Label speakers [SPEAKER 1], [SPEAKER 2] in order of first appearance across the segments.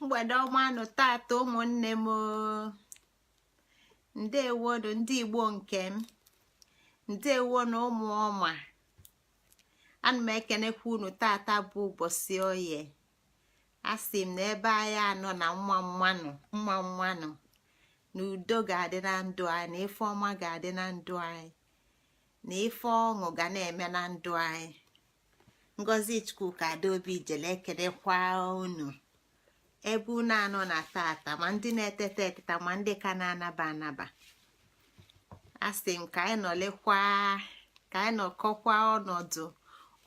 [SPEAKER 1] Mgbede ọma nụ tata, ụmụnne m. Ndewonu, ndị Igbo nke m. Ndewonu, ụmụ ọma. Ana m ekenekwa unu. Tata bụ ụbọchị Oye. Asị m na ebe anyị anọ na mma mmanụ, mma mmanụ, na udo ga-adị na ndụ anyị, na ife ọma ga-adị na ndụ anyị, na ife ọṅụ ga na-eme na ndụ anyị. Ngozi Chukwuka Adaobi jele ekelekwa unu ebe unu anọ na tata, ma ndị na-eteta eteta, ma ndị ka na-anaba anaba. Asị m ka anyị nọlekwa, ka anyị nọkọkwa ọnọdụ,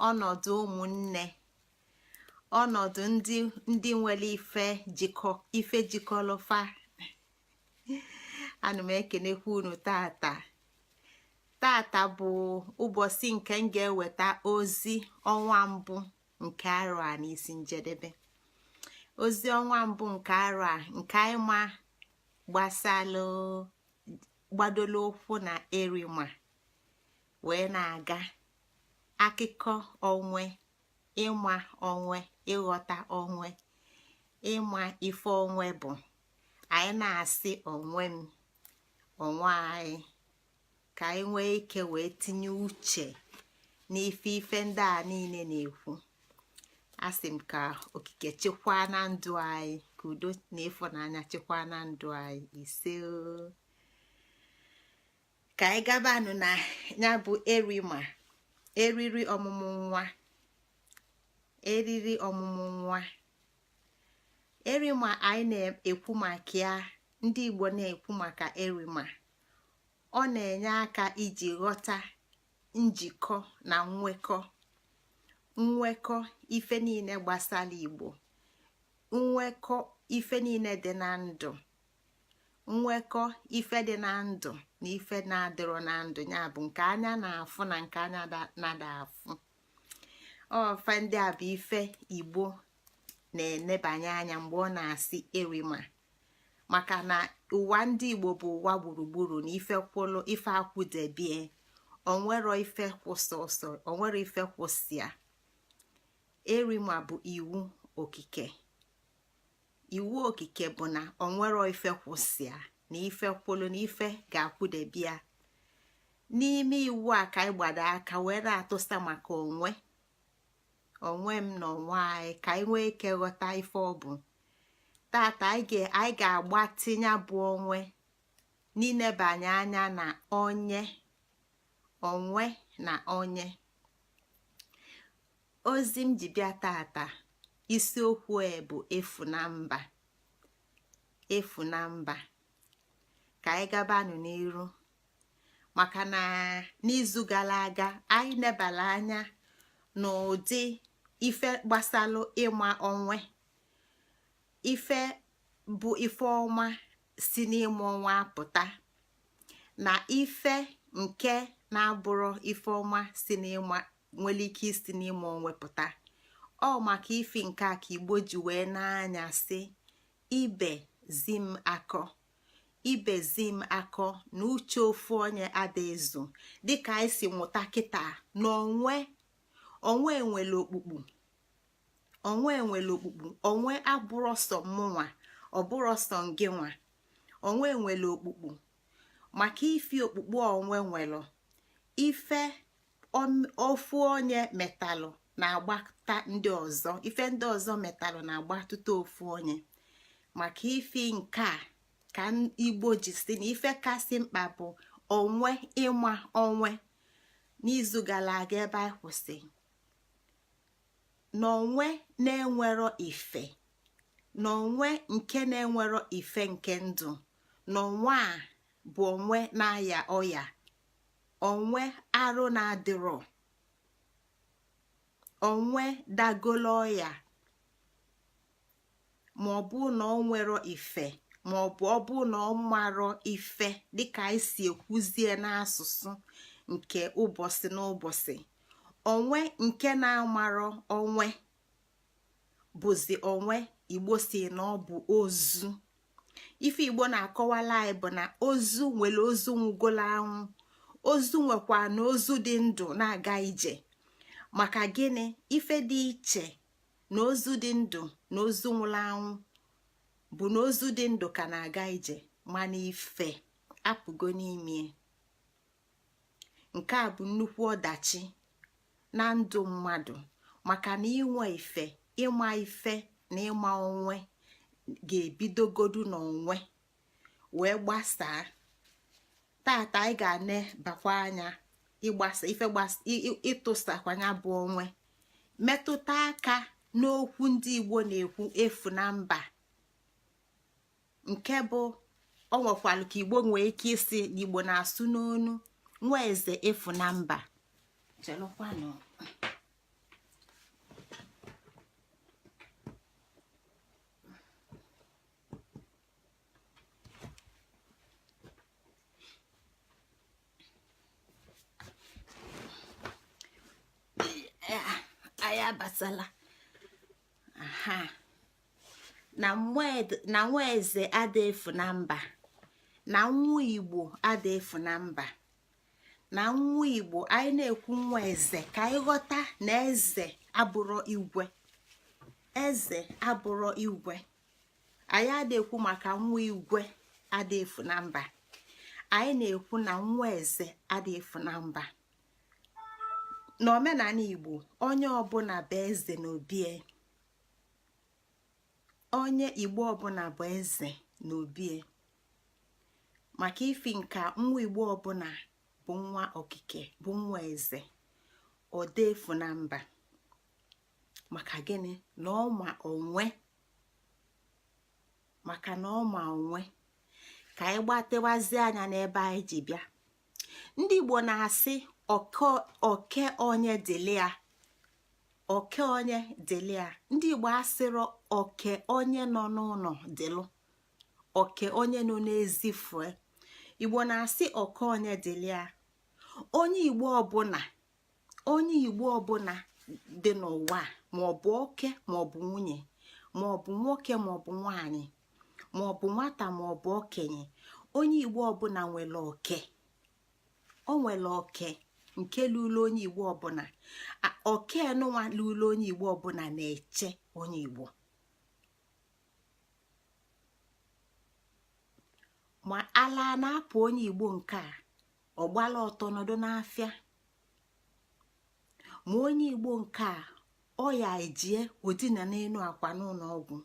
[SPEAKER 1] ọnọdụ ụmụnne, ọnọdụ ndị nwere ife jikọ, ife jikọlụfa. Ana m ekenekwa unu tata. Tata bụ ụbọchị nke m ga-eweta ozi ọnwa mbụ nke arọ a n'isi njedebe. Ozi ọnwa mbụ nke arọ a, nke anyị ma gbasalụ, gbadolo ụkwụ na erima wee na-aga akụkọ onwe, ịma onwe, ịghọta onwe, ịma ife onwe bụ. Anyị na-asị onwe m, onwe anyị, ka anyị nwee ike wee tinye uche n'ife ife ndị a niile na-ekwu. Asị m ka okike chekwaa na ndụ anyị, ka udo na ịfụnanya chekwaa na ndụ anyị. Ise. Ka anyị gabanụ na ya bụ erima, eriri ọmụmụ nwa, eriri ọmụmụ nwa. Erima anyị na-ekwu maka ya, ndị Igbo na-ekwu maka erima, ọ na-enye aka iji ghọta njikọ na nwekọ, nwekọ ife niile gbasara Igbo, nwekọ ife niile dị na ndụ, nwekọ ife dị na ndụ na ife na-adịrọ na ndụ, ya bụ nke anya na-afụ na nke anya na-ada afụ. Ọfa ndị a bụ ife Igbo na-enebanye anya mgbe ọ na-asị erima, maka na ụwa ndị Igbo bụ ụwa gburugburu, na ife kwụlụ ife akwụdebie, onwero ife kwụsọsọ, onwero ife kwụsịa. Erima bụ iwu okike. Iwu okike bụ na onwero ife kwụsịa, na ife kwụlụ na ife ga-akwụdebia. N'ime iwu a ka anyị gbado aka wee na-atụsa maka onwe, onwe m na onwe anyị, ka anyị nwee ike ghọta ife ọ bụ. Tata anyị ga-agbatinye bụ onwe n'inebanye anya na onye, onwe na onye. Ozi m ji bịa tata, isiokwu e bụ efu na mba, efu na mba. Ka anyị gabanụ n'iru, maka na n'izu gara aga anyị nebala anya n'ụdị ife gbasalụ ịma onwe, ife bụ ife ọma si n'ime ọnwa apụta, na ife nke na-abụrụ ife ọma si n'ịma, nwere ike isi n'ime onwe pụta. Ọ maka ifi nke a ka Igbo ji wee n'anya si ibe zi m akọ, ibe zi m akọ, na uche ofu onye ada ezu. Dịka anyị si mụta kịta na onwe, onwe nwere okpukpu, onwe nwere okpukpu. Onwe abụrụ sọ mụnwa, ọbụrụ sọ ngị nwa. Onwe nwere okpukpu. Maka ifi okpukpu onwe nwere, ife ofu onye metalụ na-agbata ndị ọzọ, ife ndị ọzọ metalụ na-agbatụta ofu onye. Maka ifi nke a ka Igbo ji si na ife kasị mkpa bụ onwe, ịma onwe. N'izu gara aga, ebe anyị kwụsị na onwe na-enwero ife, na onwe nke na-enwero ife nke ndụ, na onwe a bụ onwe na-aya ọya, onwe arụ na-adịrọ, onwe dagolo ọya, ma ọ bụ na ọ nwero ife, ma ọ bụ ọ bụ na ọ marọ ife. Dịka anyị si ekwuzie n'asụsụ nke ụbọchị n'ụbọchị, onwe nke na-amarọ onwe bụzi onwe Igbo si na ọ bụ ozu. Ife Igbo na-akọwala anyị bụ na ozu nwere ozu nwugolo anwụ, ozu nwekwa na ozu dị ndụ na-aga ije. Maka gịnị? Ife dị iche na ozu dị ndụ na ozu nwụrụ anwụ. Bụ na ozu dị ndụ ka na-aga ije, mana ife apụgo n'ime. Nke a bụ nnukwu ọdachi na ndụ mmadụ, maka na inwe ife, ịma ife na ịma onwe ga-ebidogodu n'onwe wee gbasaa. Tata anyị ga-anebakwa anya ịgbasa ife, ịtụsakwanya bụ onwe metụta aka n'okwu ndị Igbo na-ekwu, efu na mba, nke bụ o nwekwalụ ka Igbo nwee ike isi na Igbo na-asụ n'onu nwa eze efu na mba. Chelụkwanụ. Anyị abatala. Aha na nwa eze ada efu na mba, na nwa Igbo ada efu na mba, na nwa Igbo. Anyị na-ekwu nwa eze ka anyị ghọta na eze abụrọ igwe, eze abụrọ igwe. Anyị ada ekwu maka nwa igwe ada efu na mba. Anyị na-ekwu na nwa eze ada efu na mba. N'omenala Igbo, onye ọbụla bụ eze n'obie. Onye Igbo ọbụla bụ eze n'obie. Maka ifi nka, nwa Igbo ọbụla bụ nwa okike, bụ nwa eze. Ọ da efu na mba. Maka gịnị? Na ọ ma onwe. Maka na ọ ma onwe. Ka anyị gbatewazie anya n'ebe anyị ji bịa. Ndị Igbo na-asị oke onye dịlịa, oke onye dịlịa. Ndị Igbo asịrọ oke onye nọ n'ụlọ dịlụ, oke onye nọ n'ezi fue. Igbo na-asị oke onye dịlịa. Onye Igbo ọbụla, onye Igbo ọbụla dị n'ụwa, maọbụ oke maọbụ nwunye, maọbụ nwoke maọbụ nwanyị, maọbụ nwata maọbụ okenye, onye Igbo ọbụla nwere oke. O nwere oke nke lulu onye Igbo ọbụla. Oke nụnwa lulu onye Igbo ọbụla na-eche onye Igbo. Ma ala na-apụ onye Igbo nke a, ọgbala ọtọ nọdụ n'afịa. Ma onye Igbo nke a, ọ ya ejie odina n'elu akwa n'ụlọ ọgwụ.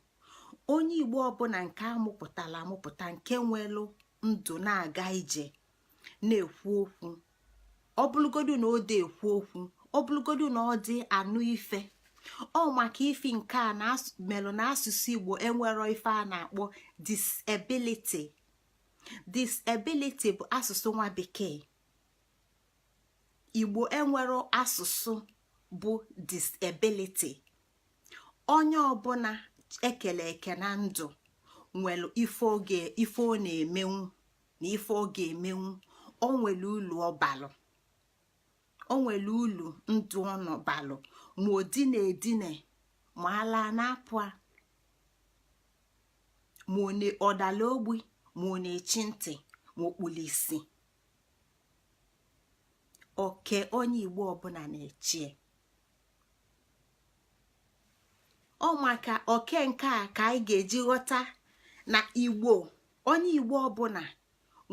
[SPEAKER 1] Onye Igbo ọbụla nke amụpụtara amụpụta, nke nwelụ ndụ, na-aga ije, na-ekwu okwu, ọ bụrụgodu na ọ dị ekwu okwu, ọ bụrụgodu na ọ dị anụ ife, ọ maka ifi nke a melụ na asụsụ Igbo enwero ife a na-akpọ disability. Disability bụ asụsụ nwa bekee. Igbo enwero asụsụ bụ disability. Onye ọbụla ekele eke na ndụ nwere ife oge, ife ọ na-emenwu na ife ọ ga-emenwu. O nwere ulu ọ balụ, o nwere ulu ndụ ọ balụ, ma o dina edine, ma ala na-apụ, ma ọ dala ogbi, ma ọ na-echi ntị, ma o kpulu isi. Oke onye Igbo ọbụla na-echie. Ọ maka oke nke a ka anyị ga-eji ghọta na Igbo, onye Igbo ọbụla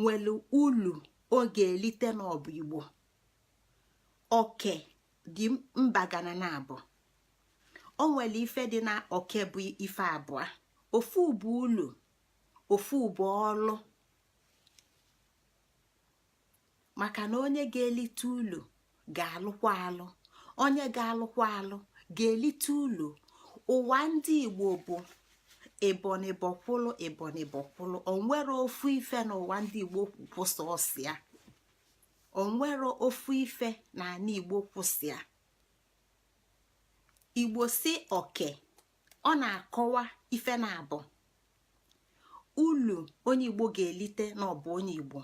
[SPEAKER 1] nwere ulu ọ ga-elite n'ọbụ Igbo. Oke dị mbagana na abụ. O nwere ife dị na oke bụ ife abụọ: ofu bụ ulu, ofu bụ ọlụ. Maka na onye ga-elite ulu ga-alụkwa alụ, onye ga-alụkwa alụ ga-elite ulu. Ụwa ndị Igbo bụ ịbọnịbọkwụlụ, ịbọnịbọkwụlụ. Onwere ofu ife n'ụwa ndị Igbo kwụsị ọsịa. Onwere ofu ife na ala Igbo kwụsịa. Igbo si oke, ọ na-akọwa ife na-abụ ulu onye Igbo ga-elite n'ọbụ onye Igbo,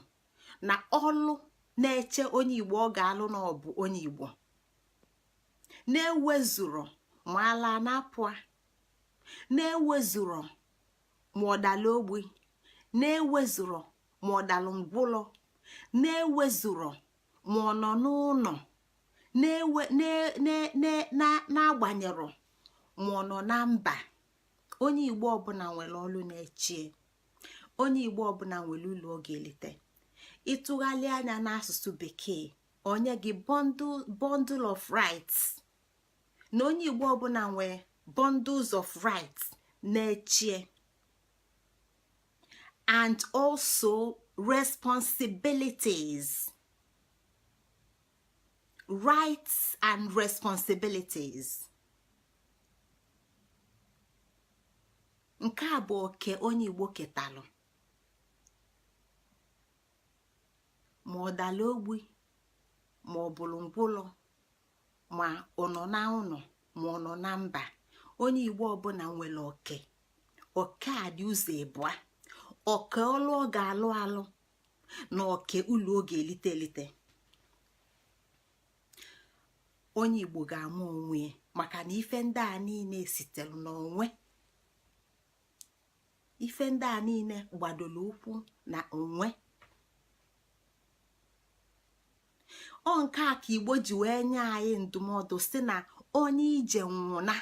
[SPEAKER 1] na ọlụ na-eche onye Igbo ọ ga-alụ n'ọbụ onye Igbo, na-ewezuro ma ala na-apụa, na-ewezuro ma ọ dala ogbi, na-ewezuro ma ọ dalụ ngwụlọ, na-ewezuro ma ọ nọ n'ụlọ, na-agbanyerọ ma ọ nọ na mba. Onye Igbo ọbụla nwere ọlụ na-echie. Onye Igbo ọbụla nwere ụlọ ọ ga-elite. Ịtụgharị anya n'asụsụ Bekee, onye gị bundle of rights, na onye Igbo ọbụla nwee bundles of rights na-echie and also responsibilities, rights and responsibilities. Nke a bụ oke onye Igbo ketalụ, ma ọ dala ogbi, ma ọ bụrụ ngwụlọ, ma ọ nọ na ụlọ, ma ọ nọ na mba. Onye Igbo ọbụla nwere oke. Oke a dị ụzọ ịbụa: oke ọlụ ọ ga-alụ alụ na oke ụlọ ọ ga-elite elite. Onye Igbo ga-ama onwe ya, maka na ife ndị a niile sitere n'onwe. Ife ndị a niile gbadoro ụkwụ na onwe. Ọ nke a ka Igbo ji wee nye anyị ndụmọdụ sị na onye ije nwụna,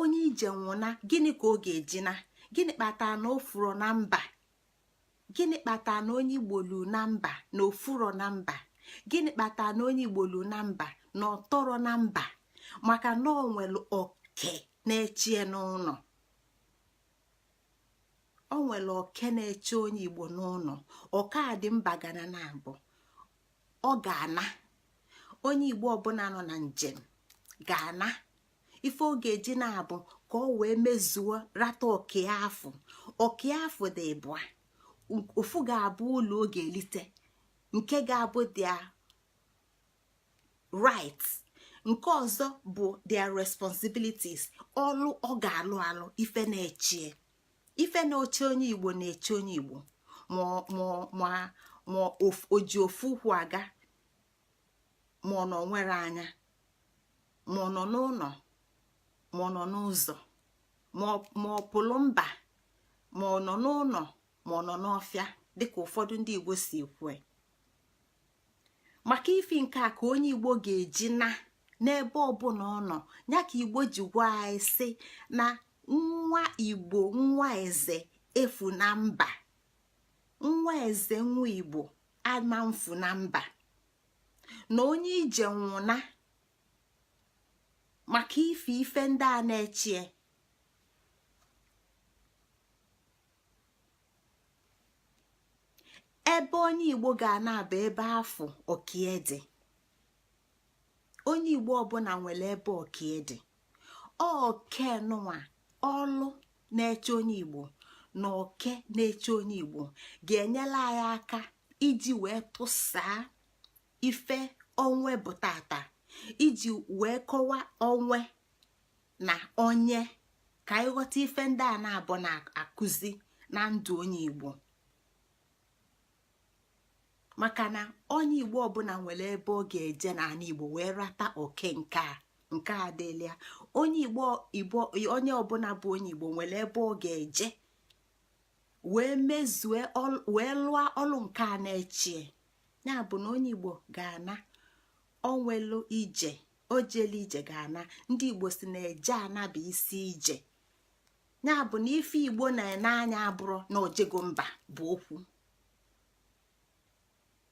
[SPEAKER 1] onye ije nwụna, gịnị ka ọ ga-eji na? Gịnị kpatara na o furo na mba? Gịnị kpatara na onye Igbo lu na mba na o furo na mba? Gịnị kpatara na onye Igbo lu na mba na ọ tọrọ na mba? Maka na o nwere oke na-echie n'ụlọ. O nwere oke na-eche onye Igbo n'ụlọ. Oke a dị mba gana na abụ ọ ga-ana. Onye Igbo ọbụla nọ na njem ga-ana. Ife ọ ga-eji na-abụ ka ọ wee mezuo rata oke afụ. Oke afụ dị ịbụa. Ofu ga-abụ ụlọ ọ ga-elite, nke ga-abụ their rights. Nke ọzọ bụ their responsibilities, ọlụ ọ ga-alụ alụ. Ife na-echie, ife na-eche onye Igbo na-eche onye Igbo, ma o ji ofu ụkwụ aga, ma ọ nọ nwere anya, ma ọ nọ n'ụlọ, ma ọ nọ n'ụzọ, ma ọ pụrụ mba, ma ọ nọ n'ụlọ, ma ọ nọ n'ọfịa, dịka ụfọdụ ndị Igbo si ekwu. Maka ifi nke a ka onye Igbo ga-eji na n'ebe ọbụla ọ nọ ya, ka Igbo ji gwa anyị sị na nwa Igbo, nwa eze efu na mba. Nwa eze, nwa Igbo ama mfu na mba, na onye ije nwụna. Maka ife ife ndị a na-echie, ebe onye Igbo ga-ana bụ ebe afụ okie dị. Onye Igbo ọbụla nwere ebe okie dị. Oke nụnwa, ọlụ na-eche onye Igbo na oke na-eche onye Igbo, ga-enyere anyị aka iji wee tụsaa ife onwe bụ tata, iji wee kọwaa onwe na onye, ka anyị ghọta ife ndị a na-abụ na-akụzi na ndụ onye Igbo. Maka na onye Igbo ọbụla nwere ebe ọ ga-eje n'ala Igbo wee rata oke nke a, nke a dịlịa. Onye Igbo, onye ọbụla bụ onye Igbo nwere ebe ọ ga-eje wee mezue, wee lụọ ọlụ nke a na-echie ya. Bụ na onye Igbo ga-ana onwelu ije, ojelu ije ga-ana. Ndị Igbo si na eje ana bụ isi ije. Ya bụ na ife Igbo na-ene anya abụrụ na ojego mba bụ okwu.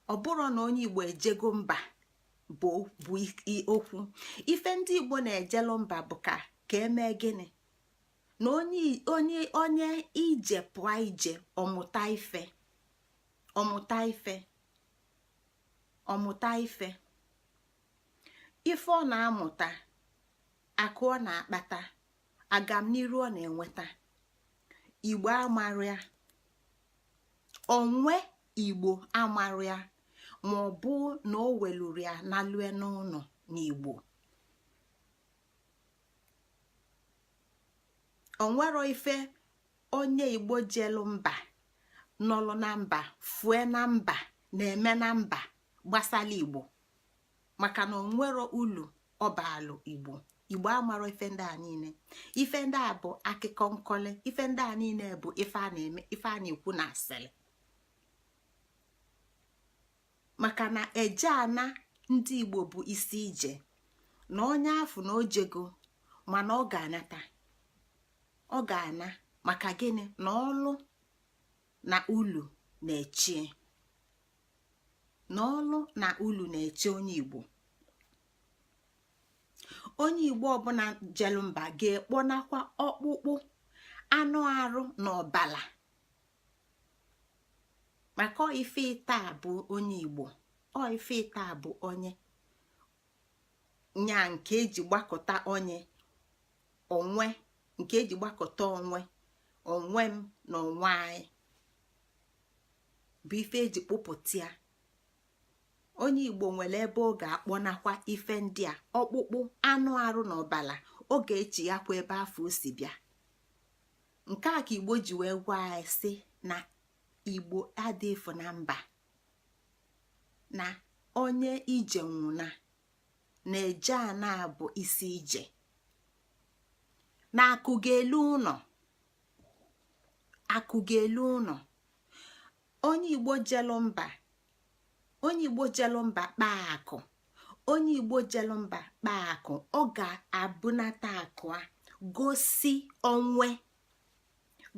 [SPEAKER 1] Ọ bụrụ na onye Igbo ejego mba bụ okwu. Ife ndị Igbo na-ejelu mba bụ ka ka emee gịnị? Na onye onye onye ije pụọ ije, ọmụta ife, ọmụta ife, ọmụta ife. Ife ọ na-amụta, akụ ọ na-akpata, agamniru ọ na-enweta, Igbo amarịa onwe. Igbo amarịa ma ọ bụ na o weluru ya na lue n'ụlọ n'Igbo. Onwero ife onye Igbo jelu mba, nọlụ na mba, fue na mba, na-eme na mba gbasara Igbo, maka na onwero ulu ọbalụ Igbo. Igbo amarọ ife ndị a niile. Ife ndị a bụ akụkọ nkọli. Ife ndị a niile bụ ife a na-eme, ife a na-ekwu na asịrị. Maka na eje ana ndị Igbo bụ isi ije, na onye afụ na ojego, mana ọ ga-anata. Ọ ga-ana maka gịnị? Na ọlụ na ulu na-eche, na ọlụ na ulu na-eche onye Igbo. Onye Igbo ọbụla jelu mba ga-ekponakwa ọkpụkpụ, anụ arụ na ọbala, maka ife taa bụ onye Igbo. Ọ ife taa bụ onye nya nke eji gbakọta onye onwe, nke eji gbakọta onwe, onwe m na onwe anyị bụ ife eji kpụpụta ya. Onye Igbo nwere ebe ọ ga-akpọnakwa ife ndị a, ọkpụkpụ, anụ arụ na ọbala. Ọ ga-echi ya kwa ebe afọ o si bịa. Nke a ka Igbo ji wee gwa anyị sị na Igbo adị efu na mba, na onye ije nwụna na eje ana bụ isi ije, na akụ ga-elu ụlọ, akụ ga-elu ụlọ. Onye Igbo jelu mba, onye Igbo jelu mba kpaa akụ, onye Igbo jelu mba kpaa akụ, ọ ga-abụnata akụ a gosi onwe,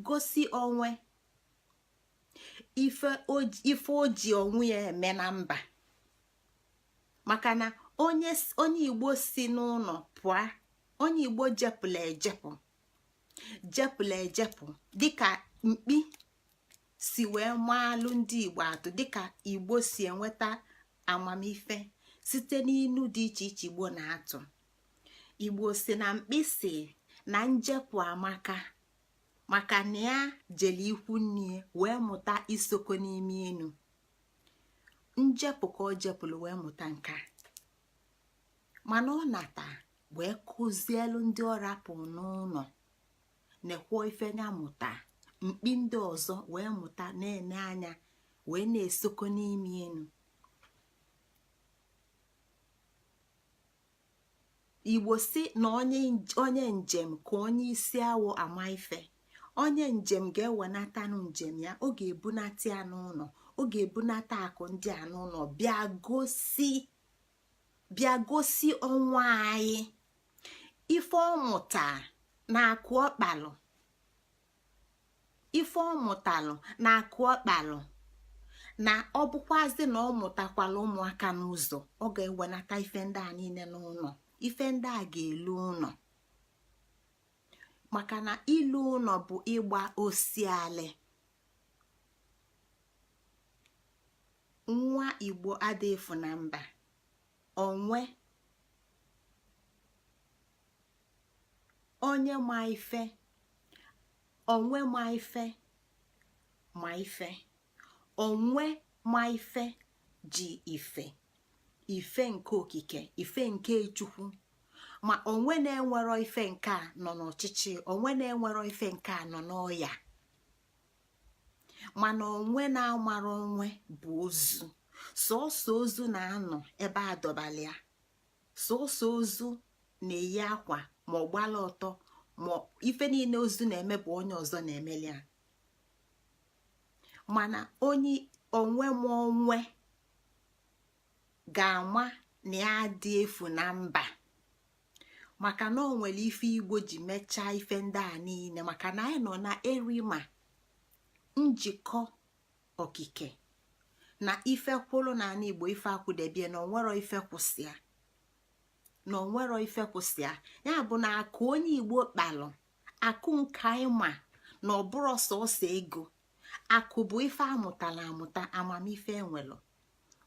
[SPEAKER 1] gosi onwe ife o ji onwe ya eme na mba. Maka na onye Igbo si n'ụlọ pụọ, onye Igbo jepụla ejepụ, jepụla ejepụ, dịka mkpi si wee maalụ ndị Igbo atụ, dịka Igbo si enweta amamife site n'inu dị iche iche Igbo na-atụ. Igbo si na mkpi si na njepụ amaka, maka na ya jele ikwu nne wee mụta isoko n'ime enu. Njepụ ka ọ jepụrụ wee mụta nka, mana ọ nata wee kụzielu ndị ọ rapụ n'ụlọ nekwo ife ya mụta. Mkpi ndị ọzọ wee mụta, na-ene anya wee na-esoko n'ime enu. Igbo si na onye njem ka onye isi awọ ama ife. Onye njem ga-ewenatanụ njem ya, ọ ga-ebunata ya n'ụlọ, ọ ga-ebunata akụ ndị a n'ụlọ, bịa gosi onwe anyị ife ọ mụta na akụ ọkpalụ, ife ọ mụtalụ na akụ ọkpalụ. Na ọ bụkwazi na ọ mụtakwala ụmụaka n'ụzọ, ọ ga-ewenata ife ndị a niile n'ụlọ. Ife ndị a ga-elu ụlọ, maka na ilu ụlọ bụ ịgba osialị. Nwa Igbo ada efu na mba. Onwe onye ma ife, onwe ma ife, ma ife onwe ma ife ji ife, ife nke okike, ife nke Chukwu. Ma onwe na-enwero ife nke a nọ n'ọchịchị, onwe na-enwero ife nke a nọ n'ọya. Mana onwe na-amara onwe bụ ozu. Sọsọ ozu na-anọ ebe a dọbala ya. Sọsọ ozu na-eyi akwa ma ọ gbala ọtọ, ma ife niile ozu na-eme bụ onye ọzọ na-emeli ya. Mana onye onwe ma onwe ga-ama na ya dị efu na mba, maka na o nwere ife Igbo ji mechaa ife ndị a niile, maka na anyị nọ na erima njikọ okike na ife kwụrụ n'ala Igbo, ife akwụdebie na onwero ife kwụsịa, na onwero ife kwụsịa. Ya bụ na akụ onye Igbo kpalụ, akụ nke anyị ma na ọ bụrụ sọsọ ego, akụ bụ ife amụtala amụta, amamife enwelụ,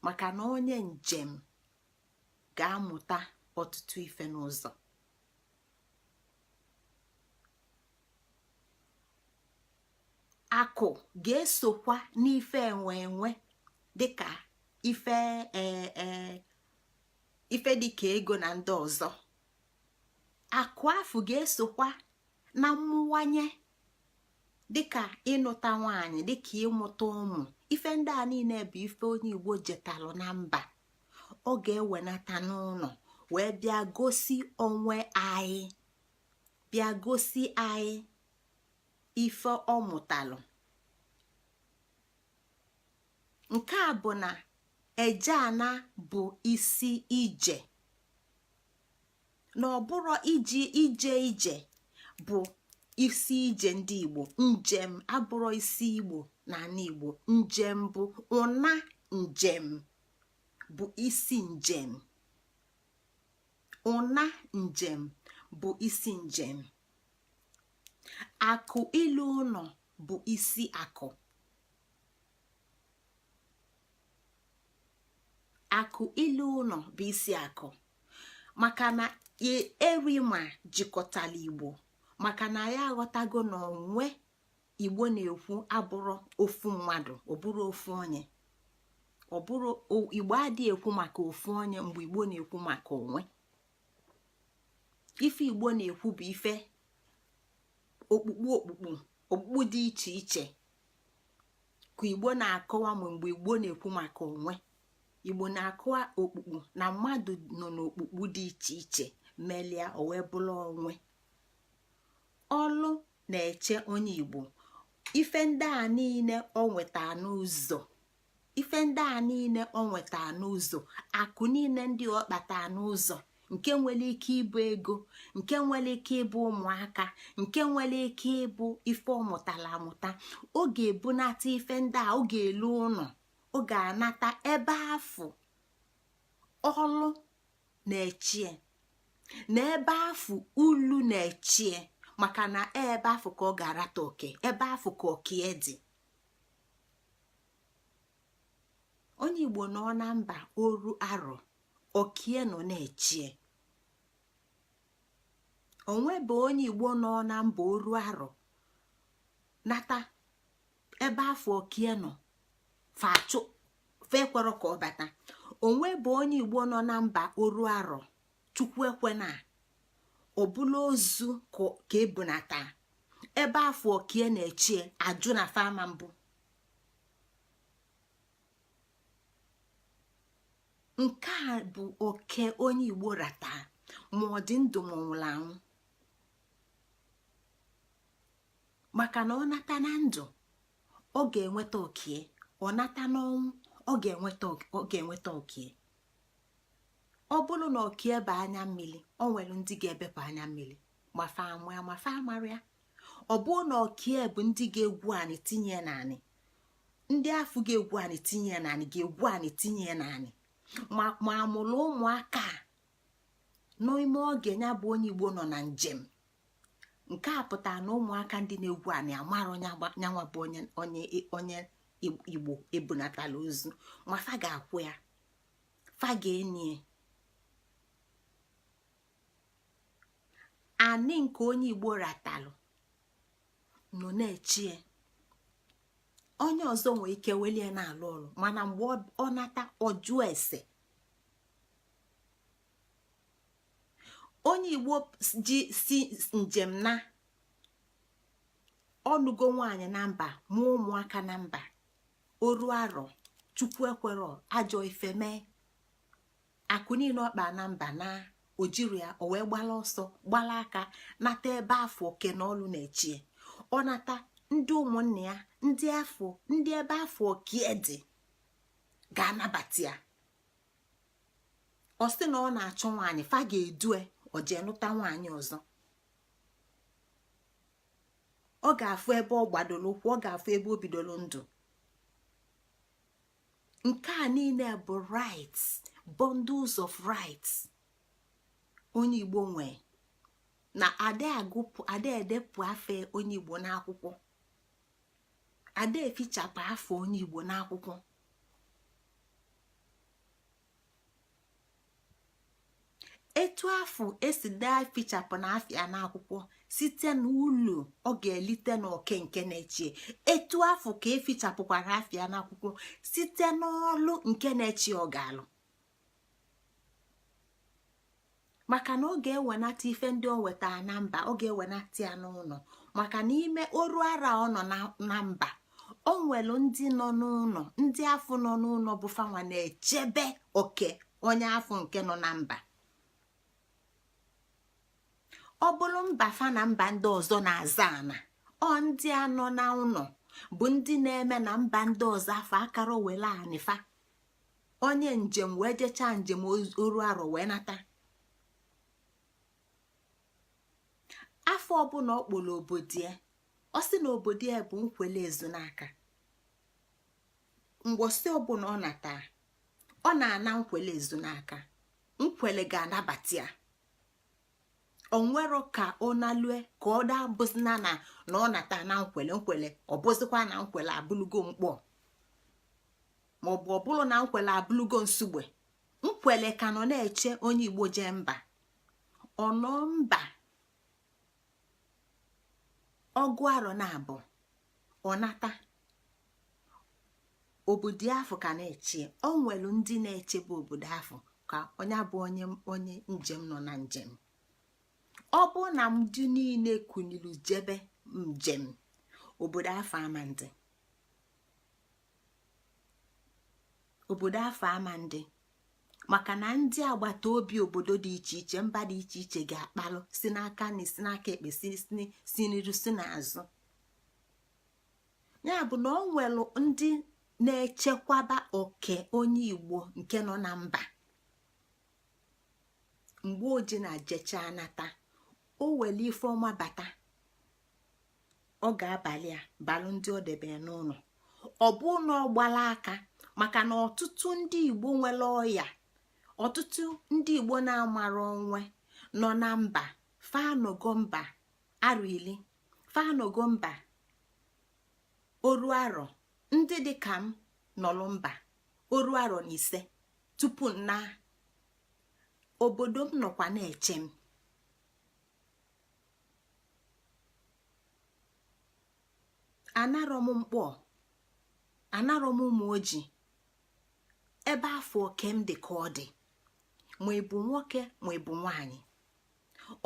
[SPEAKER 1] maka na onye njem ga-amụta ọtụtụ ife n'ụzọ. Akụ ga-esokwa n'ife enwe enwe, dịka ife ife dịka ego na ndị ọzọ. Akụ afụ ga-esokwa na mmụwanye, dịka ịnụta nwaanyị, dịka ịmụta ụmụ. Ife ndị a niile bụ ife onye Igbo jetalụ na mba, ọ ga-ewenata n'ụlọ wee bịa gosi onwe anyị, bịa gosi anyị ife ọ mụtalụ. Nke a bụ na ejeana bụ isi ije, na ọ bụrụ iji ije ije bụ Isi ije ndị Igbo, njem abụrụ isi Igbo na ala Igbo. Njem bụ ụna, njem bụ isi njem, ụna njem bụ isi njem. Akụ ilu ụlọ bụ isi akụ. Akụ ilu ụlọ bụ isi akụ, maka na erima jikọtala Igbo, maka na ya aghọtago na onwe Igbo na-ekwu abụrụ ofu mmadụ, ọ bụrụ ofu onye, ọ bụrụ Igbo adịghị ekwu maka ofu onye. Mgbe Igbo na-ekwu maka onwe, ife Igbo na-ekwu bụ ife okpukpu okpukpu okpukpu dị iche iche ka Igbo na-akọwa. Ma mgbe Igbo na-ekwu maka onwe, Igbo na-akọwa okpukpu na mmadụ nọ n'okpukpu dị iche iche melia o wee bụrụ onwe. Ọlụ na-eche onye Igbo, ife ndị a niile o nweta n'ụzọ, ife ndị a niile o nweta n'ụzọ, akụ niile ndị ọ kpata n'ụzọ, nke nwere ike ịbụ ego, nke nwere ike ịbụ ụmụaka, nke nwere ike ịbụ ife ọ mụtara amụta, ọ ga-ebunata ife ndị a, ọ ga-elu ụlọ, ọ ga-anata ebe afụ ọlụ na-echie na ebe afụ ulu na-echie, maka na ebe afụ ka ọ ga-arata oke, ebe afụ ka okie dị. Onye Igbo nọ na mba oru arọ, okie nọ na-echie. Onwe bụ onye Igbo nọ na mba oru arọ nata ebe afụ okie nọ fachụ fekwere ka ọ bata. Onwe bụ onye Igbo nọ na mba oru arọ, Chukwu ekwena, ọbụla ozu ka ebunata ebe afụ okie na-echie, ajụ na fama mbụ. Nke a bụ oke onye Igbo rata, ma ọ dị ndụ ma ọ nwụrụ anwụ, maka na ọ nata na ndụ ọ ga-enweta okie, ọ nata n'ọnwụ ọ ga-enweta okie. Ọ bụrụ na okie bụ anya mmiri, o nwere ndị ga-ebepụ anya mmiri ma fa amụ ya, ma fa amara ya. Ọ bụrụ na okie bụ ndị ga-egwu anị tinye naanị, ndị afụ ga-egwu anị tinye naanị, ga-egwu anị tinye naanị, ma amụrụ ụmụaka n'ime oge ya bụ onye Igbo nọ na njem. Nke a pụtara na ụmụaka ndị na-egwu anị amara nyanwa bụ onye Igbo ebunatala ozu, ma fa ga-akwụ ya, fa ga-enye anị nke onye Igbo ratalụ nọ na-echie. Onye ọzọ nwee ike welie na-alụ ọrụ, mana mgbe ọ nata, ọ jụọ ese. Onye Igbo ji si njem na ọnụgo nwaanyị na mba, mụọ ụmụaka na mba oru arọ, Chukwu ekwero, ajọ ife mee, akụ niile ọkpa na mba na ojiri ya, o wee gbala ọsọ, gbala aka nata ebe afọ oke na ọlụ na-echie. Ọ nata, ndị ụmụnne ya, ndị afọ, ndị ebe afọ okie dị ga-anabata ya. Ọ sị na ọ na-achọ nwaanyị, fa ga-edue o jee nụta nwaanyị ọzọ. Ọ ga-afụ ebe ọ gbadoro ụkwụ, ọ ga-afụ ebe o bidoro ndụ. Nke a niile bụ rights, bundles of rights onye Igbo nwee na ada agụpụ, ada edepụ afa onye Igbo n'akwụkwọ, ada efichapụ afa onye Igbo n'akwụkwọ. Etu afụ esi daa fichapụ na afa ya n'akwụkwọ site n'ụlọ ọ ga-elite n'oke nke na-echie, etu afụ ka efichapụkwara afa ya n'akwụkwọ site n'ọlụ nke na-echi ọ ga-alụ, maka na ọ ga-ewenata ife ndị o wetara na mba, ọ ga-ewenata ya n'ụlọ, maka na ime oru ara ọ nọ na mba, o nwere ndị nọ n'ụlọ, ndị afụ nọ n'ụlọ bụ fanwa na-echebe oke onye afụ nke nọ na mba. Ọ bụrụ mba fa na mba ndị ọzọ na-aza ana, ọ ndị a nọ na ụlọ bụ ndị na-eme na mba ndị ọzọ afọ akara were anị fa. Onye njem wee jechaa njem oru arọ wee nata afọ. Afọ ọbụla ọ kpọrọ obodo ya, ọ sị na obodo ya bụ Nkwele Ezunaka. Mgbosi ọbụla ọ nata, ọ na-ana Nkwele Ezunaka, Nkwele ga-anabata ya. Onwero ka ọ nalue ka ọ daa bụzina na na ọ nata na Nkwele, Nkwele ọ bụzikwa na Nkwele abụlugo Mkpọ, maọbụ ọbụlụ na Nkwele abụlugo Nsugbe. Nkwele ka nọ na-eche onye Igbo jee mba. Ọnọ mba ọgụ arọ na abụ, ọnata, obodo afọ ka na-eche. O nwere ndị na-echebe obodo afọ ka onye bụ onye onye njem nọ na njem. Ọ bụ na ndị niile kunilu jebe njem, obodo afọ ama ndị, obodo afọ ama ndị, maka na ndị agbata obi obodo dị iche iche, mba dị iche iche ga-akpalụ si n'aka na si n'aka ekpe, si n'iru, si n'azụ. Ya bụ na ọ nwere ndị na-echekwaba oke onye Igbo nke nọ na mba. Mgbe oji na jecha nata, o were ife ọma bata, ọ ga-abalị a balụ ndị ọ debe n'ụlọ. Ọ bụ na ọ gbala aka, maka na ọtụtụ ndị Igbo nwere ọya, ọtụtụ ndị Igbo na-amara onwe nọ na mba, fanogo mba arọ 10, fanogo mba oru arọ. Ndị dị ka m nọlụ mba oru arọ na 5 tupu na obodo m nọkwa na-eche m. Anarọ m Mkpọ, anarọ m Ụmụoji, ebe afọ oke m dị ka ọ dị, ma ị bụ nwoke ma ị bụ nwaanyị.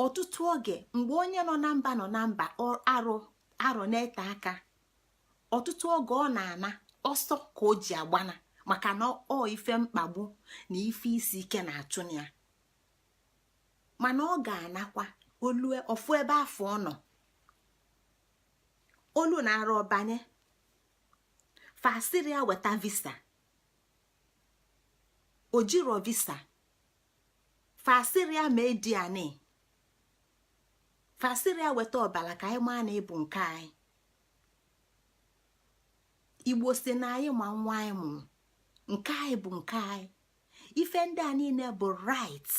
[SPEAKER 1] Ọtụtụ oge mgbe onye nọ na mba nọ na mba arọ arọ na-ete aka, ọtụtụ oge ọ na-ana ọsọ ka o ji agbana, maka na ọ ife mkpagbu na ife isi ike na-achụ ya. Mana ọ ga-anakwa olue ofu ebe afọ ọ nọ olu na-arụ ọbanye fasịrị ya weta visa, ojiro visa, fasịrị ya ma edi ani, fasịrị ya weta ọbara ka anyị maa na ịbụ nke anyị. Igbo si na anyị ma nwa anyị mụrụ, nke anyị bụ nke anyị. Ife ndị a niile bụ rights.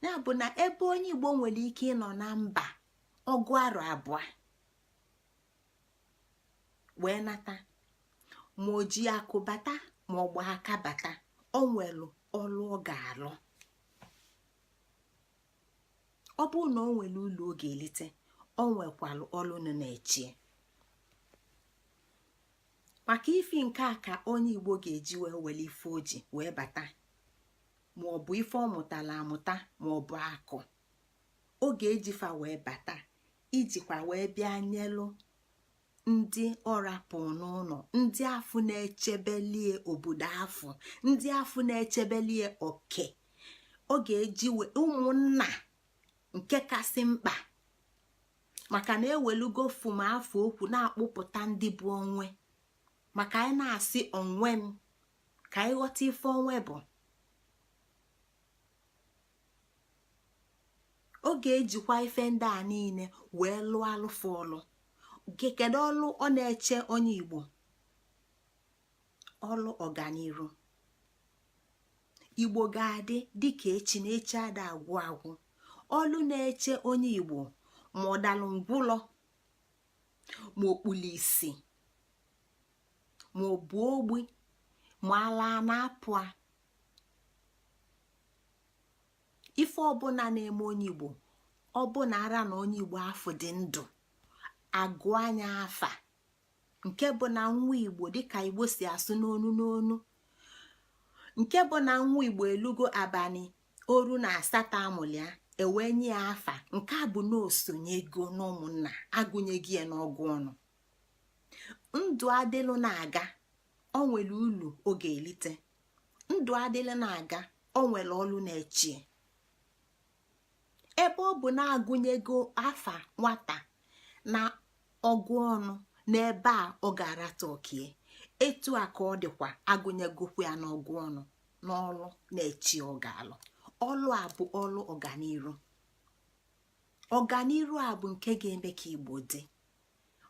[SPEAKER 1] Ya bụ na ebe onye Igbo nwere ike ịnọ na mba ọgụ arọ 2 wee nata, ma o ji akụ bata ma ọ gba aka bata, o nwere ọlụ ọ ga-alụ. Ọ bụrụ na o nwere ụlọ ọ ga-elite, o nwekwalụ ọlụ nọ na-echie. Maka ifi nke a ka onye Igbo ga-eji wee were ife o ji wee bata, ma ọ bụ ife ọ mụtara amụta ma ọ bụ akụ ọ ga-ejifa wee bata, ijikwa wee bịa nyelụ ndị ọrapụ n'ụlọ, ndị afụ na-echebelie obodo afụ, ndị afụ na-echebelie oke. Ọ ga-eji ụmụnna nke kasị mkpa, maka na ewelugo fum afọ okwu na-akpụpụta ndị bụ onwe, maka anyị na-asị onwe m ka anyị ghọta ife onwe bụ. Ọ ga-ejikwa ife ndị a niile wee lụọ alụfụ ọlụ. Kedu ọlụ ọ na-eche onye Igbo? Ọlụ ọganiru. Igbo ga-adị dịka echi na echi ada agwụ agwụ. Ọlụ na-eche onye Igbo, ma ọ dalụ ngwụlọ, ma okpulu isi, ma ọ bụ ogbi, ma ala na-apụ, ife ọbụla na-eme onye Igbo, ọbụna ara na onye Igbo afọ dị ndụ agụ anya afa, nke bụ na nwa Igbo, dịka Igbo si asụ n'onu n'onu, nke bụ na nwa Igbo elugo abalị 38 amụlịa, ewee nye ya afa, nke a bụ na osonyego n'ụmụnna, agụnyego ya n'ọgụ ọnụ. Ndụ adịlụ na-aga, o nwere ulu ọ ga-elite. Ndụ adịlụ na-aga, o nwere ọlụ na-echie. Ebe ọ bụ na-agụnyego afa nwata na ọgụ ọnụ n'ebe a ọ ga-arata okie, etu a ka ọ dịkwa agụnyegokwu ya n'ọgụ ọnụ n'ọlụ na-echi ọ ga-alụ. Ọlụ a bụ ọlụ ọganiru. Ọganiru a bụ nke ga-eme ka Igbo dị,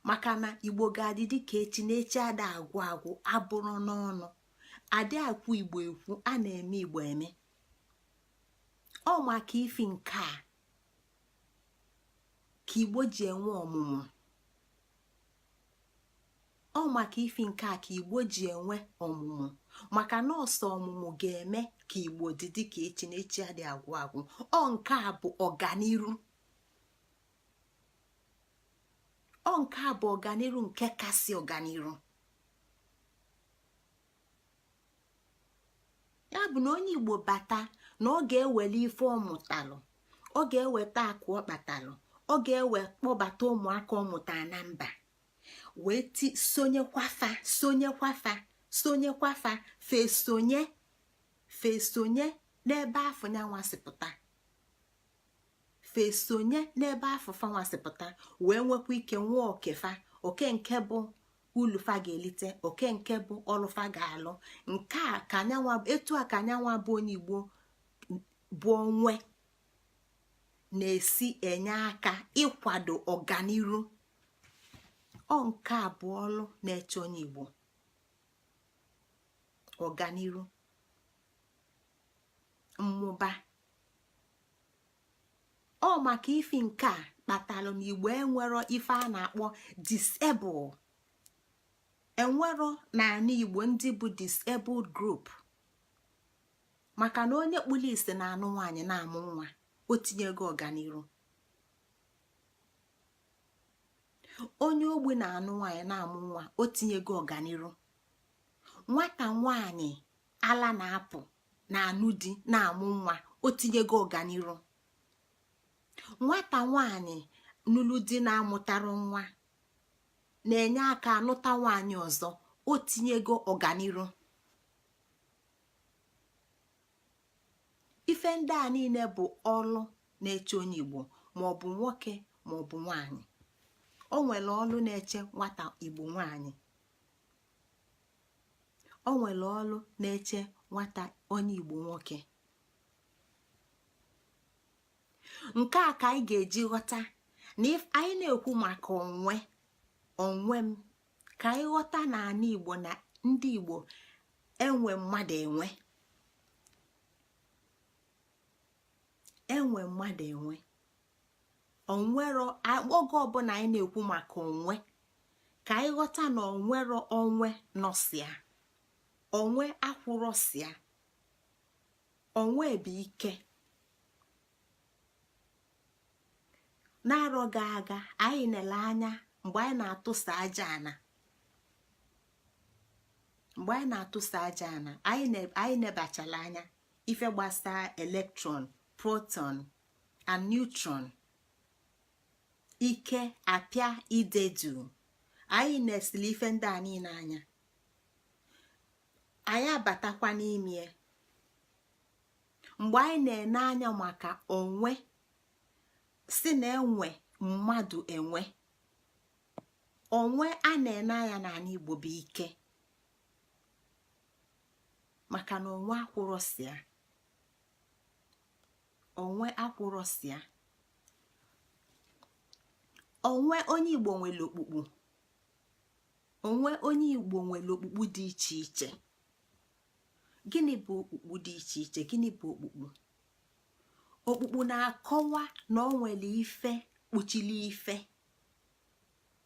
[SPEAKER 1] maka na Igbo ga-adị dịka echi na echi ada agwụ agwụ abụrụ n'ọnụ adị akwụ Igbo ekwu a na-eme Igbo eme. Ọ maka ifi nke a ka Igbo ji enwe ọmụmụ. Ọ maka ifi nke a ka Igbo ji enwe ọmụmụ, maka na ọsọ ọmụmụ ga-eme ka Igbo dị dịka echi na echi adị agwụ agwụ. Ọ nke a bụ ọganiru. Ọ nke a bụ ọganiru nke kasị ọganiru. Ya bụ na onye Igbo bata na ọ ga-ewele ife ọ mụtalụ, ọ ga-eweta akụ ọ kpatalụ, ọ ga-ewe kpọbata ụmụaka ọ mụtara na mba wee ti sonyekwafa sonyekwafa sonyekwafa fesonye fesonye n'ebe afụ nyanwa si pụta, fesonye n'ebe afụ fanwa si pụta, wee nwekwa ike nwee okefa, oke nke bụ ulu fa ga-elite, oke nke bụ ọlụ fa ga-alụ. Nke a ka anyanwa, etu a ka anyanwa bụ onye Igbo bụ onwe na-esi enye aka ịkwado ọganiru. Ọ nke a bụ ọlụ na-eche onye Igbo, ọganiru, mmụba. Ọ maka ifi nke a kpatalụ na Igbo enwero ife a na-akpọ disable, enwero n'ala Igbo ndị bụ disabled group, maka na onye kpụrụ isi na-anụ nwaanyị na-amụ nwa, o tinyego ọganiru. Onye ogbi na-anụ nwaanyị na-amụ nwa, o tinyego ọganiru. Nwata nwaanyị ala na-apụ na-anụ di na-amụ nwa, o tinyego ọganiru. Nwata nwaanyị nụlụ di na-amụtara nwa na-enye aka anụta nwaanyị ọzọ, o tinyego ọganiru. Ife ndị a niile bụ ọlụ na-eche onye Igbo, ma ọ bụ nwoke ma ọ bụ nwaanyị. O nwere ọlụ na-eche nwata Igbo nwaanyị, o nwere ọlụ na-eche nwata onye Igbo nwoke. Nke a ka anyị ga-eji ghọta na anyị na-ekwu maka onwe onwe m, ka anyị ghọta na ala Igbo na ndị Igbo enwe mmadụ enwe, enwe mmadụ enwe. Onwero oge ọbụla anyị na-ekwu maka onwe, ka anyị ghọta na onwero onwe nọsịa, onwe akwụrọsịa, onwe bụ ike. N'arọ ga aga anyị nele anya mgbe anyị na-atụsa aja ana, mgbe anyị na-atụsa aja ana, anyị nebachala anya ife gbasaa electron, proton and neutron, ike apịa idedu. Anyị na-esili ife ndị a niile anya, anyị abatakwa n'ime mgbe anyị na-ene anya maka onwe, si na enwe mmadụ enwe. Onwe a na-ene anya n'ala Igbo bụ ike, maka na onwe akwụrọsịa, onwe akwụrọsịa. Onwe onye Igbo nwere okpukpu, onwe onye Igbo nwere okpukpu dị iche iche. Gịnị bụ okpukpu dị iche iche? Gịnị bụ okpukpu? Okpukpu na-akọwa na ọ nwere ife kpuchili ife,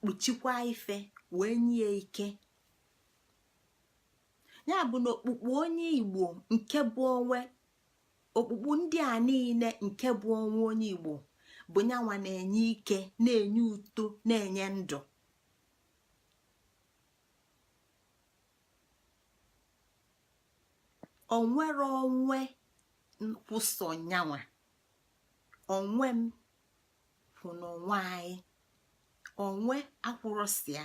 [SPEAKER 1] kpuchikwa ife wee nye ike. Ya bụ na okpukpu onye Igbo nke bụ onwe, okpukpu ndị a niile nke bụ onwe onye Igbo bụ nyanwa na-enye ike, na-enye uto, na-enye ndụ. Onwere onwe kwụsọ nyanwa, onwe m kwụ n'onwe anyị, onwe akwụrọsịa.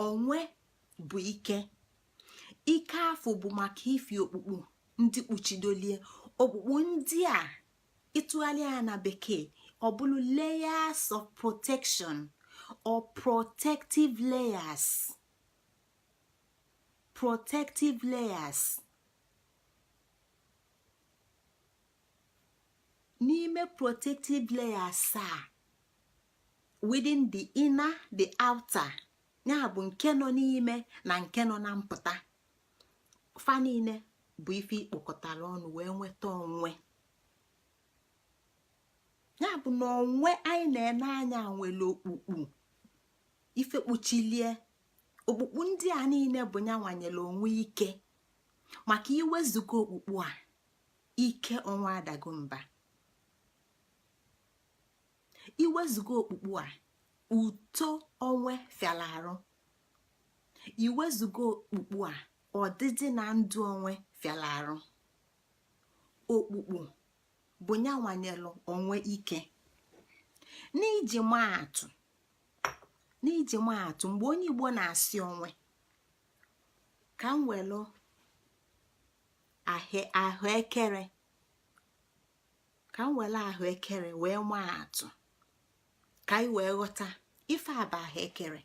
[SPEAKER 1] Onwe bụ ike. Ike afụ bụ maka ifi okpukpu ndị kpuchidolie. Okpukpu ndị a ịtụgharị ya na bekee ọ bụrụ layers of protection or protective layers, protective layers. N'ime protective layers a, within the inner, the outer, ya bụ nke nọ n'ime na nke nọ na mpụta, fa niile bụ ife ikpokọtara ọnụ wee nweta onwe. Ya bụ na onwe anyị na-ene anya nwere okpukpu ife kpuchilie. Okpukpu ndị a niile bụ ya nwanyere onwe ike, maka iwezuga okpukpu a, ike onwe adago mba. Iwezuga okpukpu a, uto onwe fịara arụ. Iwezuga okpukpu a, ọdịdị na ndụ onwe fịara arụ. Okpukpu bụ ya nwanyelụ onwe ike. N'iji maa atụ, mgbe onye Igbo na-asị onwe, ka m welụ ahụekere, ka m were ahụekere wee maa atụ ka anyị wee ghọta ife a bụ ahụekere.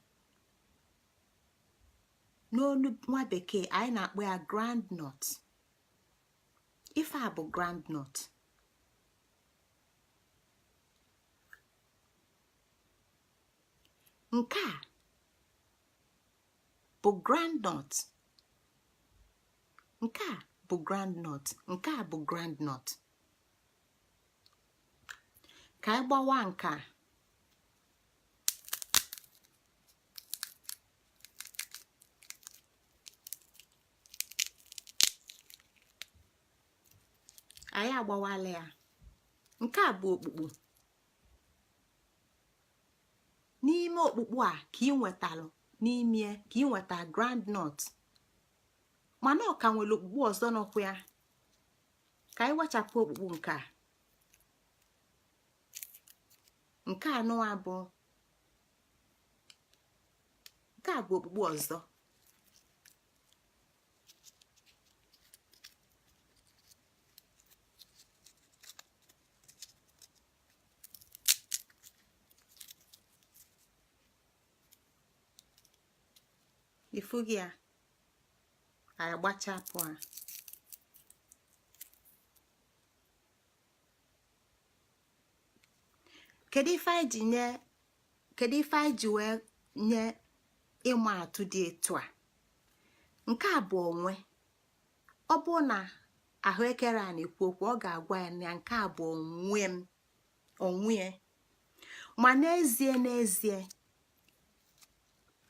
[SPEAKER 1] N'olu nwa bekee, anyị na-akpọ ya groundnut. Ife a bụ groundnut. Nke a bụ groundnut. Nke a bụ groundnut. Nke a bụ groundnut. Ka anyị gbawa nke a. Anyị agbawala ya. Nke a bụ okpukpu. N'ime okpukpu a ka ị nwetalụ, n'ime ka ị nweta groundnut, mana ọ ka nwere okpukpu ọzọ nọkwa ya. Ka anyị wechapụ okpukpu nke a. Nke a nụwa bụ, nke a bụ okpukpu ọzọ. Ifugi ya, anyị gbachapụ a. Kedu ife anyị ji nye? Kedu ife anyị ji wee nye ịma atụ dị etu a? Nke a bụ onwe. Ọ bụ na ahụekere a na-ekwu okwu, ọ ga-agwa ya na nke a bụ onwe m, onwe. Ma n'ezie n'ezie,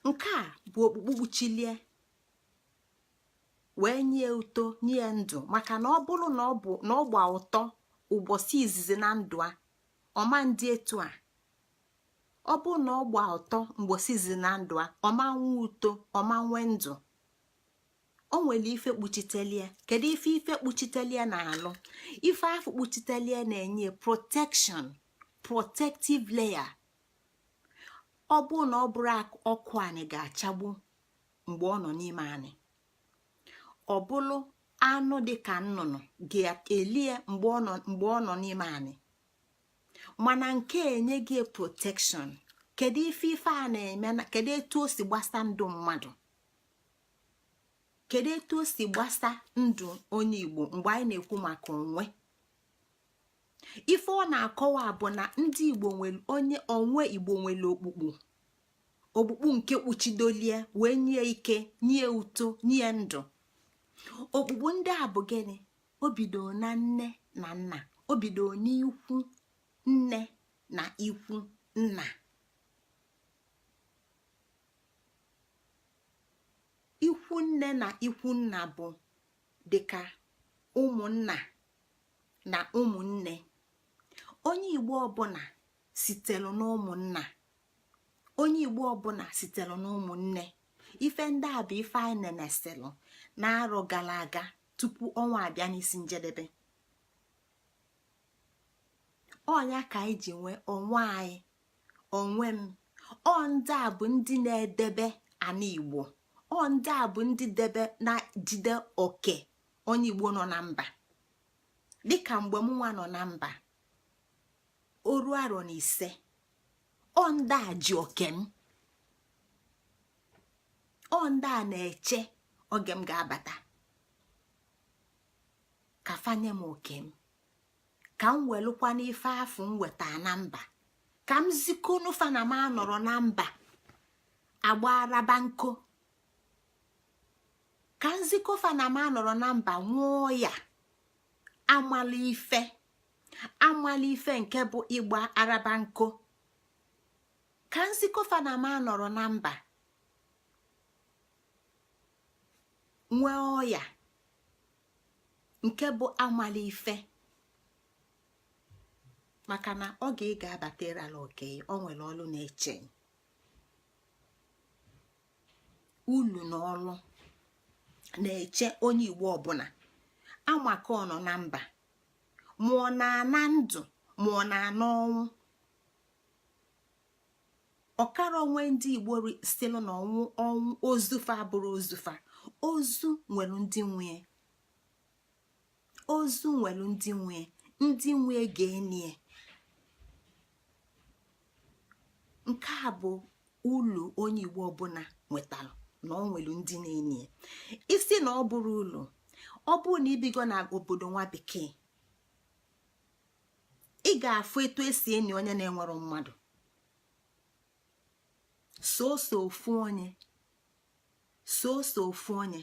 [SPEAKER 1] nke a bụ okpukpu kpuchilie wee nye uto, nye ndụ, maka na ọ bụrụ na ọ bụ na ọ gba ụtọ ụbọchị izizi na ndụ a, ọma ndị etu a. Ọ bụ na ọ gba ụtọ mgbosi izizi na ndụ a, ọma nwe uto, ọma nwe ndụ. O nwere ife kpuchitelie. Kedu ife ife kpuchitelie na-alụ? Ife afụ kpuchitelie na-enye protection, protective layer. Ọ bụ na ọ bụrụ ọkụ anyị ga-achagbu mgbe ọ nọ n'ime anyị, ọ bụrụ anụ dịka nnụnụ ga-elie mgbe ọ nọ n'ime anyị, mana nke enye gị protection. Kedu ife ife a na-eme? Kedu etu o si gbasa ndụ mmadụ? Kedu etu o si gbasa ndụ onye Igbo mgbe anyị na-ekwu maka onwe? Ife ọ na-akọwa bụ na ndị Igbo nwere onye onwe. Igbo nwere okpukpu, okpukpu nke kpuchidolie wee nye ike, nye uto, nye ndụ. Okpukpu ndị a bụ gịnị? O bido na nne na nna, o bido n'ikwu nne na ikwu nna. Ikwu nne na ikwu nna bụ dịka ụmụnna na ụmụnne. Onye Igbo ọbụla sitere n'ụmụnna, onye Igbo ọbụla sitere n'ụmụnne. Ife ndị a bụ ife anyị nenesịrị n'arọ gara aga tupu ọnwa abịa n'isi njedebe. Ọnya ka anyị ji nwee onwe anyị, onwe m. Ọ ndị a bụ ndị na-edebe ana Igbo. Ọ ndị a bụ ndị debe na jide oke onye Igbo nọ na mba. Dịka mgbe m nwa nọ na mba oru arọ na 5, ọ ndị a ji oke m. Ọ ndị a na-eche oge m ga-abata ka fanye m oke m, ka Ka m welụkwa n'ife afụ m weta na mba, ka m zikonufa na m anọrọ na mba agba araba nko, ka m zikofa na m anọrọ na mba nwụọ ya amala ife, amala ife nke bụ ịgba araba nko, ka m zikofa na m anọrọ na mba nwee ọya nke bụ amala ife. Maka na oge ị ga-abata ịrala oke, o nwere ọlụ na-eche ulu na ọlụ na-eche onye Igbo ọbụla amaka ọ nọ na mba, ma ọ na-ana ndụ ma ọ na-ana ọnwụ. Ọkara onwe ndị Igbo sịlụ na ọnwụ ọnwụ ozufa abụrụ ozufa. Ozu nwere ndị nwe, ozu nwere ndị nwe, ndị nwe ga-enie. Nke a bụ ulu onye Igbo ọbụla nwetara, na ọ nwere ndị na-enie. Ị sị na ọ bụrụ ulu, ọ bụrụ na ibigo na obodo nwa bekee, ị ga-afụ etu esi eni onye na-enwero mmadụ. Soso ofu onye, soso ofu onye,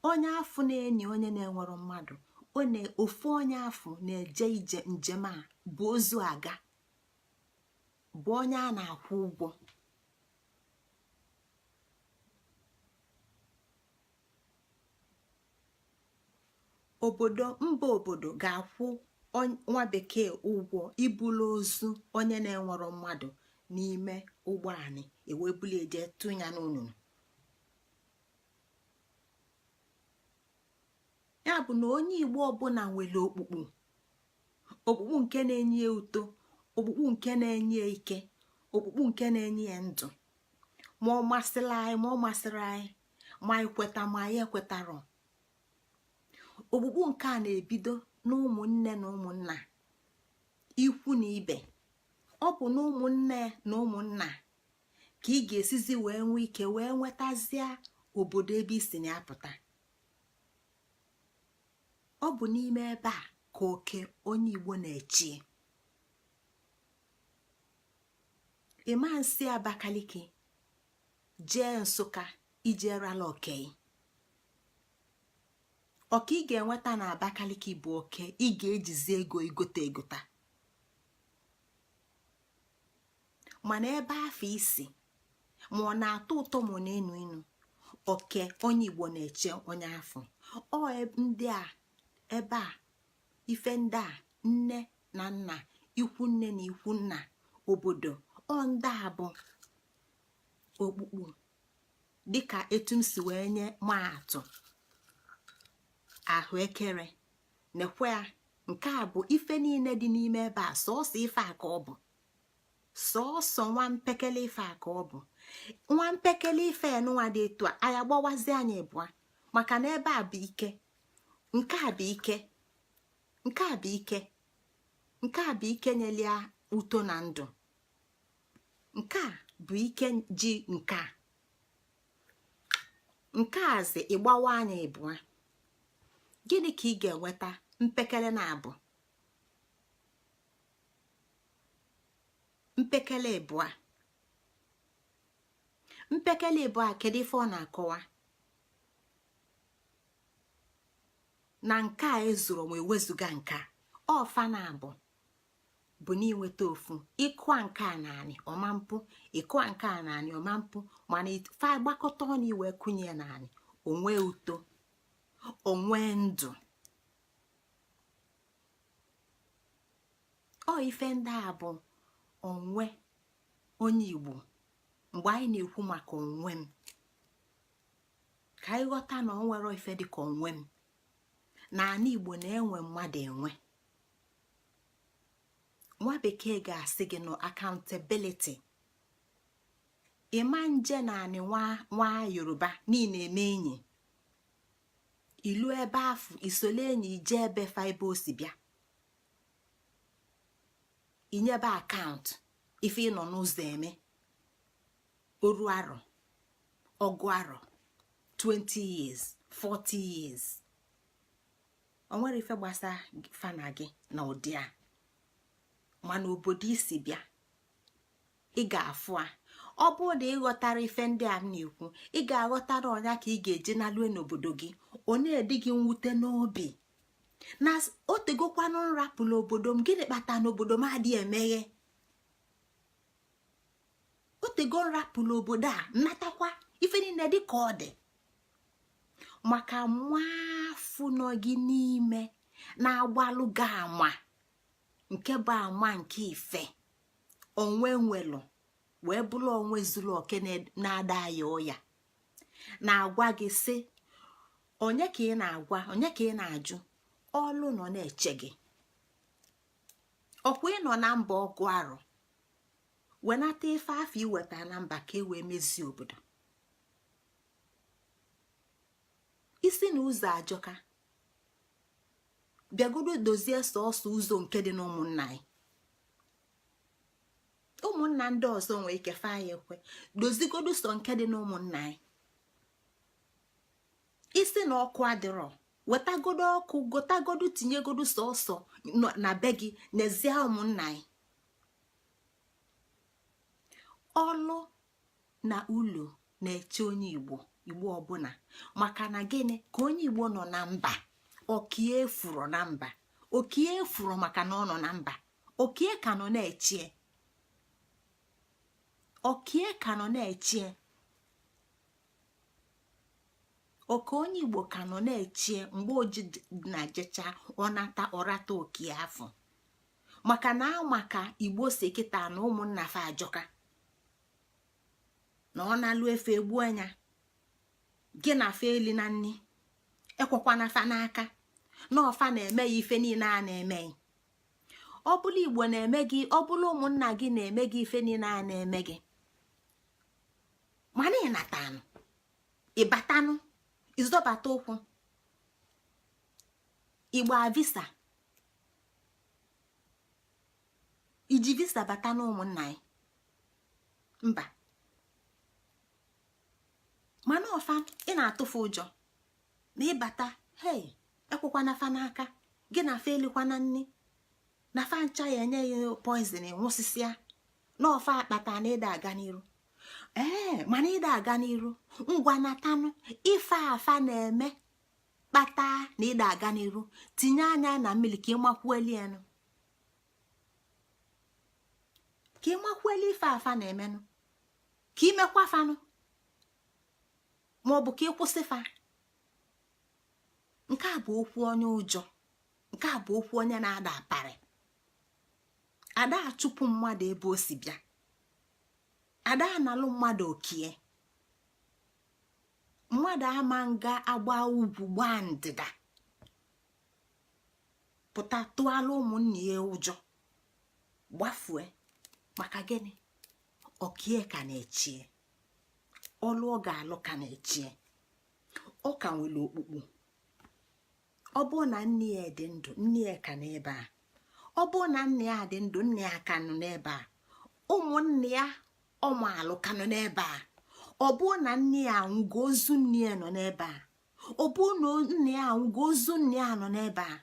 [SPEAKER 1] onye afụ na-eni onye na-enwero mmadụ, ofu onye afụ na-eje ije njem a bụ ozu aga, bụ onye a na-akwụ ụgwọ. Obodo mba obodo ga-akwụ nwa bekee ụgwọ ibulu ozu onye na-enwero mmadụ n'ime ụgbọ anị ewee bulie jee tụnya n'onunu. Ya bụ na onye Igbo ọbụla nwere okpukpu, okpukpu nke na-enye ya uto, okpukpu nke na-enye ya ike, okpukpu nke na-enye ya ndụ. Ma ọ masịrị anyị ma ọ masịrọ anyị, ma anyị kweta ma anyị ekwetarọ, okpukpu nke a na-ebido na ụmụnne na ụmụnna, ikwu na ibe. Ọ bụ na ụmụnne na ụmụnna ka ị ga-esizi wee nwee ike wee nwetazie obodo ebe i si na-apụta. Ọ bụ n'ime ebe a ka oke onye Igbo na-echi. Ịma nsi Abakaliki jee Nsụka ije rala oke. Oke ị ga-enweta na Abakaliki bụ oke ị ga-ejizi ego igote egota. Mana ebe afụ i si, ma ọ na-atọ ụtọ ma ọ na-enu inu, oke onye Igbo na-eche onye afụ. Ọ ndị a ebe a, ife ndị a, nne na nna, ikwu nne na ikwu nna, obodo, ọ ndị a bụ okpukpu. Dịka etu m si wee nye maatụ ahụekere nekwe ya, nke a bụ ife niile dị n'ime ebe a. Sọọsọ ife a ka ọ bụ, sọọsọ nwa mpekele ife a ka ọ bụ. Nwa mpekele ife nụnwa dị etu a, anyị agbawazi anya ịbụa, maka na ebe a bụ ike, nke a bụ ike, nke a bụ ike, nke a bụ ike nyelia uto na ndụ, nke a bụ ike ji nke a, nke a zi ịgbawa anya ịbụa. Gịnị ka ị ga-enweta? Mpekele na abụ mpekele ịbụa. Mpekele ịbụa, kedu ife ọ na-akọwa? Na nke a ezuru ma ewezuga nke a, ọfa na abụ bụ na inweta ofu. Ịkụa nke a naanị ọma mpụ, ịkụa nke a naanị ọma mpụ, mana fa gbakọta ọnụ iwee kụnye ya naanị, onwe uto, onwe ndụ. Ọ ife ndị a bụ onwe onye Igbo. Mgbe anyị na-ekwu maka onwe m, ka anyị ghọta na o nwere ife dịka onwe m na ana Igbo na-enwe mmadụ enwe. Nwa bekee ga-asị gị nọ accountability. Ịma nje na anị nwa nwa Yoruba niile eme enyi, ilu ebe afụ isole enyi ije ebe fa ebe o si bịa, inyebe account ife ị nọ n'ụzọ eme oru arọ, ọgụ arọ, 20 years, 40 years. O nwere ife gbasa fa na gị na ụdị a. Mana obodo isi bịa, ị ga-afụ a. Ọ bụrụ na ị ghọtara ife ndị a m na-ekwu, ị ga-aghọtara ọnya ka ị ga-eji nalue n'obodo gị. Ọ na-edi gị mwute n'obi na o tegokwanụ nrapụla obodo m. Gịnị kpata n'obodo m adịghị emeghe? Otego nrapụla obodo a, natakwa, ife niile dị ka ọ dị. Maka mmụọ nọ gị n'ime na-agbalụ gị ama, nke bụ ama nke ife onwe nwelụ wee bụrụ onwe zuru oke na-ada ya ọya, na-agwa gị sị, onye ka ị na-agwa? Onye ka ị na-ajụ? Ọlụ nọ na-eche gị. Ọkwa ị nọ na mba ọgụ arụ, wenata ife afọ iweta na mba ka e wee mezie obodo. Isi na ụzọ ajọka, bịagodo dozie sọọsọ ụzọ nke dị n'ụmụnna anyị. Ụmụnna ndị ọzọ nwee ike fa ya ekwe, dozigodo sọ nke dị n'ụmụnna anyị. Isi na ọkụ adịrọ, wetagodo ọkụ, gotagodo, tinyegodo sọọsọ na be gị. N'ezie, ụmụnna anyị, ọlụ na ụlọ na-eche onye Igbo, Igbo ọbụla. Maka na gịnị ka onye Igbo nọ na mba? Okie furu na mba, okie furu maka na ọ nọ na mba, okie ka nọ na-echie, okie ka nọ na-echie, oke onye Igbo ka nọ na-echie. Mgbe oji na jecha, ọ nata, ọrata okie afọ. Maka na maka Igbo si kịta na ụmụnna fa ajọka, na ọ na-alụ efe egbu anya gị na fa eli na nni, ekwekwana fa n'aka na ọfa na-eme ya. Ife niile a na-eme, ọ bụla Igbo na-eme gị, ọ bụla ụmụnna gị na-eme gị, ife niile a na-eme gị, mana ị natanụ, ịbatanụ, ịzọbata ụkwụ igba visa, iji visa bata n'ụmụnna anyị mba. Mana ọfa ị na-atụfu ụjọ na ịbata, hei, ekwekwana fa n'aka gị na fa elikwana nni, na fa ncha ya enye ya poison, nwụsịsịa na ọfa akpata na ịda aga n'iru. Ee, mana ịda aga n'iru, ngwa natanụ ife afa na-eme kpata na ịda aga n'iru. Tinye anya na mmiri ka ịmakwueli enu, ka ịmakwueli ife afa na-emenụ, ka imekwa fanụ, ma ọ bụ ka ịkwụsị fa. Nke a bụ okwu onye ụjọ, nke a bụ okwu onye na-ada aparị. Ada achụpụ mmadụ ebe o si bịa, ada analụ mmadụ okie. Mmadụ ama nga agba ugwu gbaa ndịda pụta tụala ụmụnne ya ụjọ gbafue. Maka gịnị? Okie ka na-echie, ọlụ ọ ga-alụ ka na-echie, ọ ka nwere okpukpu. Ọ bụrụ na nne ya dị ndụ, nne ya ka n'ebe a. Ọ bụrụ na nne ya dị ndụ, nne ya ka nọ n'ebe a. Ụmụnne ya ọmaalụ ka nọ n'ebe a. Ọ bụrụ na nne ya anwụgo, ozu nne ya nọ n'ebe a. Ọ bụrụ na nne ya anwụgo, ozu nne ya nọ n'ebe a.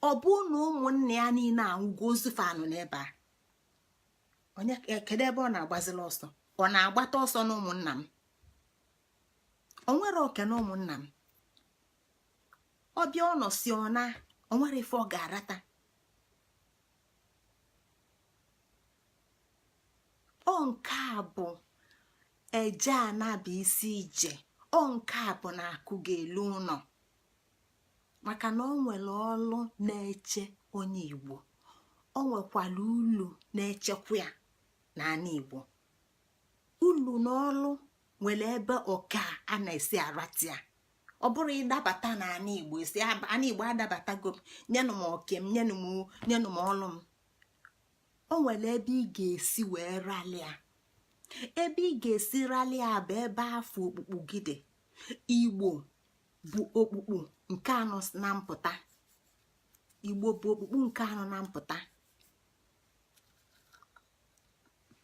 [SPEAKER 1] Ọ bụrụ na ụmụnne ya niile anwụgo, ozu fa nọ n'ebe a. Onye kedu ebe ọ na-agbazila ọsọ? Ọ na-agbata ọsọ na ụmụnna m? O nwere oke na ụmụnna m? Ọbịa ọ nọsi, ọ na o nwere ife ọ ga-arata. Ọ nke a bụ eje ana bụ isi ije. Ọ nke a bụ na akụ ga-elu ụlọ, maka na ọ nwere ọlụ na-eche onye Igbo, o nwekwara ulu na-echekwa ya n'ala Igbo. Ulu na ọlụ nwere ebe ọka a na-esi arata ya. Ọ bụrụ ịdabata n'ala Igbo, esi ana Igbo adabatago m, nyenụ m oke m, nyenụ m ọlụ m. O nwere ebe ị ga-esi wee ralịa. Ebe ị ga-esi ralịa bụ ebe afọ okpukpu gị dị. Igbo bụ okpukpu nke anọ na mpụta. Igbo bụ okpukpu nke anọ na mpụta.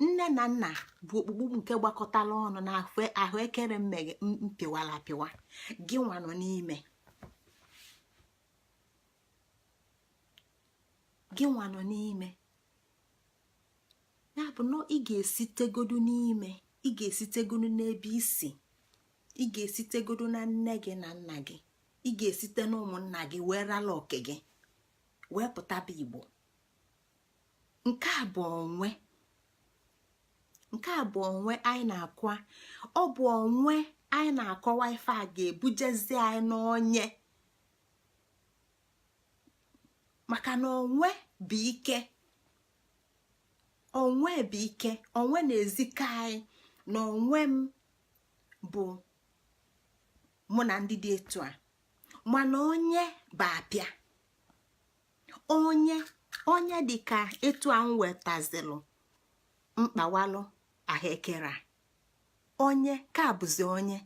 [SPEAKER 1] Nne na nna bụ okpukpu nke gbakọtala ọnụ na ahụekere mpịwara apịwa. Gị nwa nọ n'ime. Gị nwa nọ n'ime ya bụ na ị ga-esitegodu n'ime, ị ga-esitegodu n'ebe isi, ị ga-esitegodu na nne gị na nna gị, ị ga-esite na ụmụnna gị wee rala oke gị wee pụtaba Igbo. Nke a bụ onwe, nke a bụ onwe anyị na-akwa. Ọ bụ onwe anyị na-akọwa. Ife a ga-ebujezi anyị n'onye, maka na onwe bụ ike, onwe bụ ike. Onwe na-ezikọ anyị na onwe m bụ mụ na ndị dị etu a, mana onye bụ apịa onye. Onye dịka etu a m wetazilụ mkpawalụ ahụekere a, onye ka bụzi onye.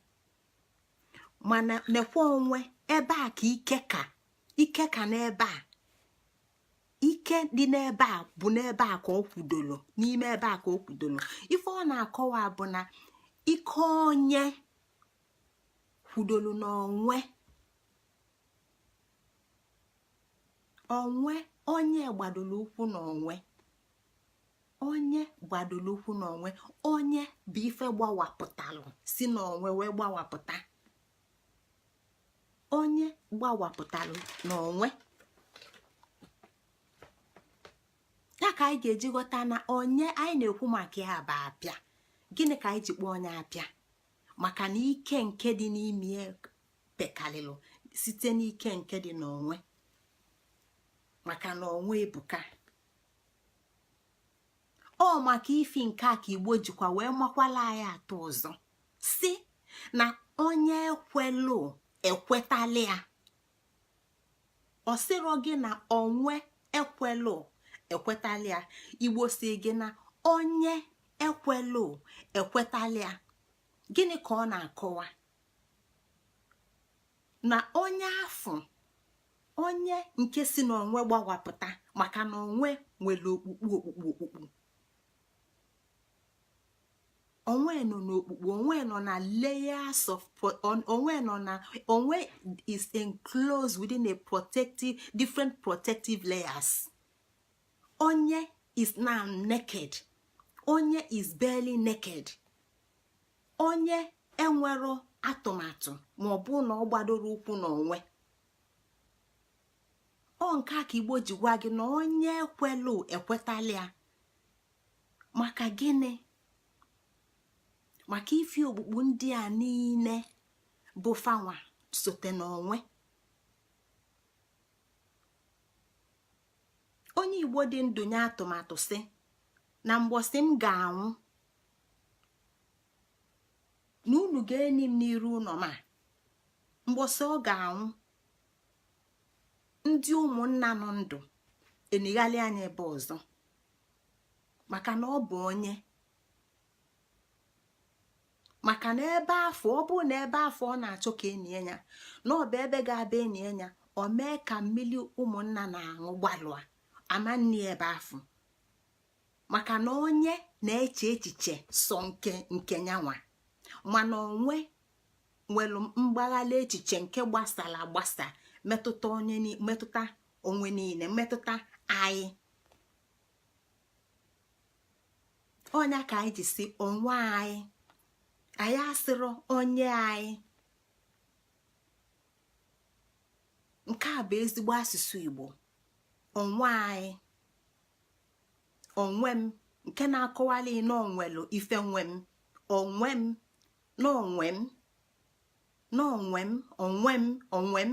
[SPEAKER 1] Mana nekwa onwe ebe a ka ike, ka ike ka n'ebe a, ike dị n'ebe a bụ n'ebe a ka ọ kwudolo, n'ime ebe a ka ọ kwudolo. Ife ọ na-akọwa bụ na ike onye kwudolu n'onwe. Onwe onye gbadoro ụkwụ n'onwe, onye gbadoro ụkwụ n'onwe, onye bụ ife gbawapụtalụ si n'onwe wee gbawapụta, onye gbawapụtalụ n'onwe ya ka anyị ga-eji ghọta na onye anyị na-ekwu maka ya bụ apịa. Gịnị ka anyị ji kpọọ onye apịa? Maka na ike nke dị n'ime ya pekalịlụ site n'ike nke dị n'onwe, maka na onwe ebuka. Ọ maka ifi nke a ka Igbo jikwa wee makwala anyị atụ ọzọ, si na onye ekwelụ ekwetali ya. Ọ sịrọ gị na onwe ekwelụ ekwetali ya. Igbo si gị na onye ekwelụ ekwetali ya. Gịnị ka ọ na-akọwa? Na onye afụ, onye nke si n'onwe gbawapụta, maka na onwe nwere okpukpu okpukpu okpukpu, onwe nọ n'okpukpu, onwe nọ na layers of onwe, nọ na onwe is enclosed within a protective, different protective layers. Onye is now naked, onye is barely naked. Onye enwero atụmatụ ma ọ bụ na ọ gbadoro ụkwụ n'onwe ọ. Nke a ka Igbo ji gwa gị na onye ekwelụ ekwetala ya. Maka gịnị? Maka ifi okpukpu ndị a niile bụ fanwa sote n'onwe. Onye Igbo dị ndụ nye atụmatụ si na mgbọsị m ga-anwụ na unu ga-eni m n'iru ụlọ, ma mgbọsị ọ ga-anwụ, ndị ụmụnna nọ ndụ enighalị anya ebe ọzọ, maka na ọ bụ onye, maka na ebe afọ ọ bụ na ebe afọ ọ na-achọ ka enie ya na ọ bụ ebe ga-abịa enie ya, o mee ka mmiri ụmụnna na-aṅụ gbalụa ama nni ebe afọ, maka na onye na-eche echiche sọ nke nke nyanwa. Mana onwe nwere mgbaghala echiche nke gbasara agbasa, metụta onye, metụta onwe niile, metụta anyị. Onye ka anyị ji si onwe anyị, anyị asịrọ onye anyị. Nke a bụ ezigbo asụsụ Igbo, onwe anyị, onwe m, nke na-akọwali na onwelu ife nwe m, onwe m na onwe m na onwe m, onwe m, onwe m.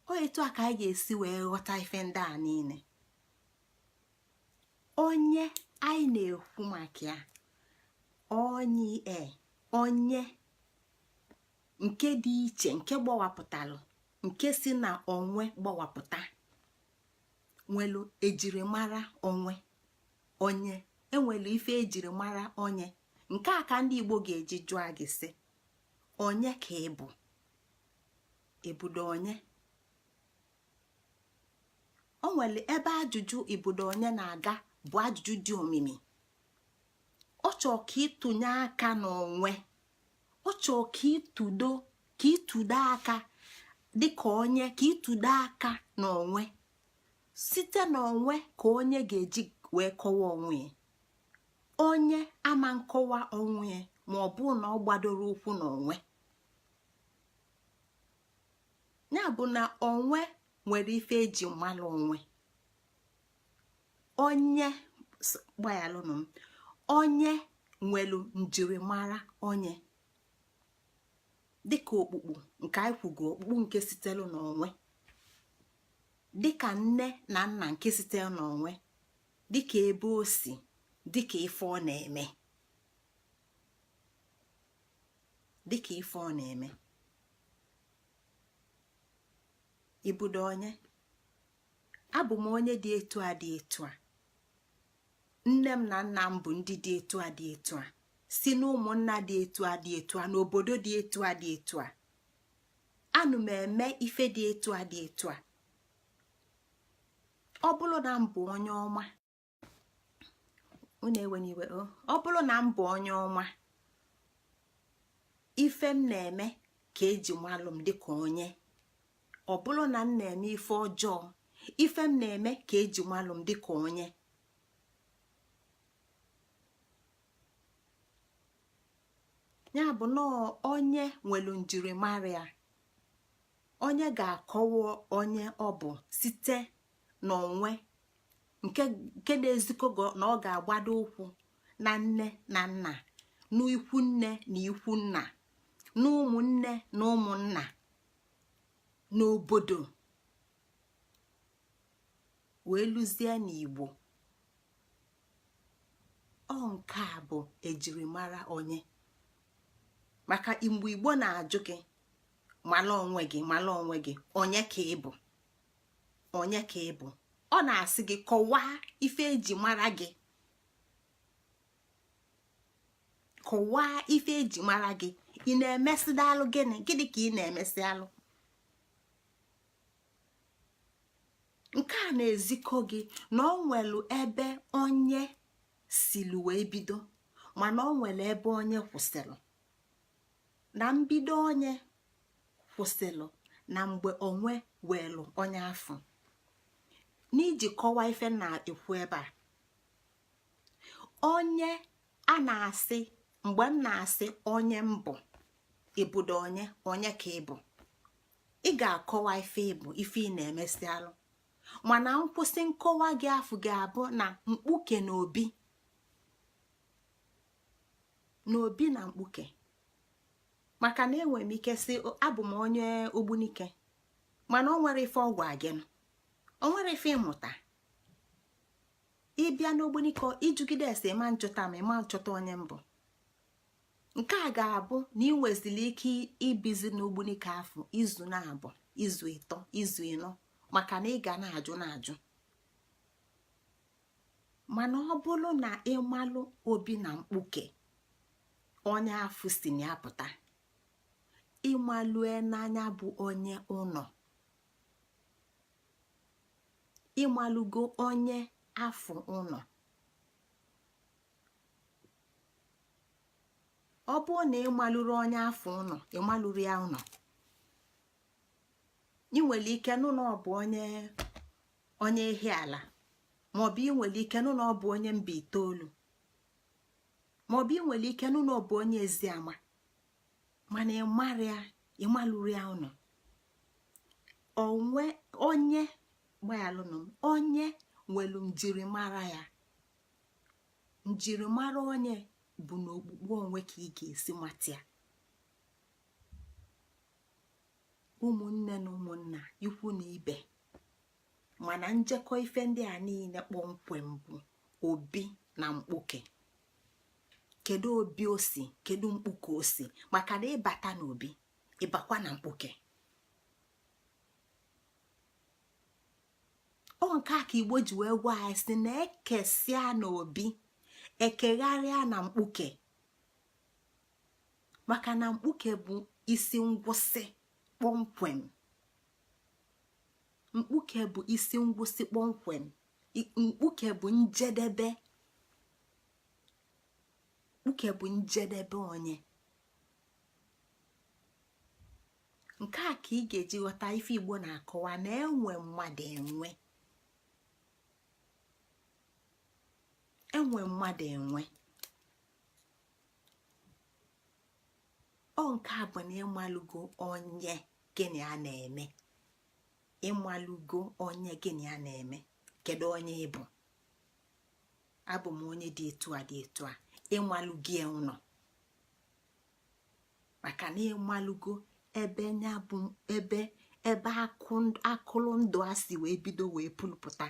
[SPEAKER 1] Ọ etu a ka anyị ga-esi wee ghọta ife ndị a niile. Onye anyị na-ekwu maka ya, onye e onye nke dị iche, nke gbawapụtalụ, nke si na onwe gbawapụta, nwelu ejirimara onwe onye, enwelu ife ejirimara onye. Nke a ka ndị Igbo ga-eji jụọ gị sị, onye ka ị bụ? Ebudo onye? O nwere ebe ajụjụ ibudo onye na-aga bụ ajụjụ dị omimi. Ọ chọọ ka ịtụnye aka n'onwe, ọ chọọ ka ịtụdo, ka ịtụdo aka. Dịka onye ka ịtụdo aka n'onwe, site n'onwe ka onye ga-eji wee kọwa onwe ya. Onye ama nkọwa onwe ya ma ọ bụ na ọ gbadoro ụkwụ n'onwe ya. Bụ na onwe nwere ife eji mmalụ onwe onye. Gbanyalụnụ m. Onye nwelu njirimara onye, dịka okpukpu nke anyị kwugo, okpukpu nke sitelu n'onwe, dịka nne na nna nke sitere n'onwe, dịka ebe o si, dịka ife ọ na-eme, dịka ife ọ na-eme. Ibudo onye abụ m, onye dị etu a dị etu a, nne m na nna m bụ ndị dị etu a dị etu a, si na ụmụnna dị etu a dị etu a, n'obodo dị etu a dị etu a, anụ m eme ife dị etu a dị etu a. Ọ bụrụ na m bụ onye ọma, unu ewe n'iwe, ọ bụrụ na m bụ onye ọma, ife m na-eme ka eji malụ m dịka onye. Ọ bụrụ na m na-eme ife ọjọọ, ife m na-eme ka eji malụ m dịka onye. Ya bụ na onye nwere njirimara ya, onye ga-akọwa onye ọ bụ site n'onwe nke na-ezikọ na ọ ga-agbado ụkwụ na nne na nna, n'ikwu nne na ikwu nna, na ụmụnne na ụmụnna, n'obodo, wee lụzie n'Igbo. Ọ nke a bụ ejirimara onye. Maka mgbe Igbo na-ajụ gị, mala onwe gị, mala onwe gị, onye ka ị bụ, onye ka ị bụ, ọ na-asị gị kọwaa ife eji mara gị, kọwaa ife eji mara gị. Ị na-emesịdalụ gịnị? Gịnị ka ị na-emesị alụ? Nke a na-ezikọ gị na ọ nwelu ebe onye silu wee bido, mana ọ nwere ebe onye kwụsịrị. Na mbido onye kwụsịrị na mgbe onwe welu onye afụ. N'iji kọwaa ife na-ekwu ebe a, onye a na-asị, mgbe m na-asị onye m bụ, ịbụdo onye, onye ka ị bụ, ị ga-akọwa ife ị bụ, ife ị na-emesi alụ. Mana nkwụsị nkọwa gị afụ ga-abụ na mkpuke na obi, na obi na mkpuke. Maka na enwere m ike sị abụ m onye Ogbunike, mana o nwere ife ọgwụ gị, o nwere ife ịmụta. Ịbịa n'Ogbunike, ijugide ese, ịma nchọta ma ịma nchọta onye mbụ. Nke a ga-abụ na ị nwezili ike ibizi n'Ogbunike afụ izu na-abụ, izu ịtọ, izu ịnọ, maka na ị ga na-ajụ na-ajụ. Mana ọ bụrụ na ịmalụ obi na mkpuke onye afụ si na ya pụta, ịmalue n'anya bụ onye ụnọ, ịmalụgo onye afụ ụnọ. Ọ bụrụ na ịmalụrụ onye afụ ụnọ, ịmalụrụ ya ụnọ. Ị nwere ike nụ na ọ bụ onye onye Ihiala, maọbụ ị nwere ike nụ na ọ bụ onye Mbaitoli, maọbụ ị nwere ike nụ na ọ bụ onye Eziama, mana ịmara ya, ịmalụrụ ya ụnọ. Onwe onye, gbaalụnụ m, onye nwelu njirimara ya. Njirimara onye bụ n'okpukpu onwe ka ị ga-esi mata ya. Ụmụnne na ụmụnna, ikwu na ibe, mana njekọ ife ndị a niile kpọmkwem bụ obi na mkpuke. Kedu obi o si? Kedu mkpuke o si? Maka na ịbata n'obi, ịbakwa na mkpuke. Ọ nke a ka Igbo ji wee gwa anyị sị na ekesịa n'obi, ekegharịa na mkpuke, maka na mkpuke bụ isi ngwụsị kpọmkwem. Mkpuke bụ isi ngwụsị kpọmkwem. Mkpuke bụ njedebe. Mkpuke bụ njedebe onye. Nke a ka ị ga-eji ghọta ife Igbo na-akọwa na enwe mmadụ enwe, enwe mmadụ enwe. Ọ nke a bụ na ịmalụgo onye gịnị a na-eme, ịmalụgo onye gịnị a na-eme. Kedu onye ị bụ? Abụ m onye dị etu a dị etu a. Ịmalụgo ya ụnọ, maka na ịmalụgo ebe ya bụ ebe ebe akụlụ ndụ a si wee bido wee pulupụta.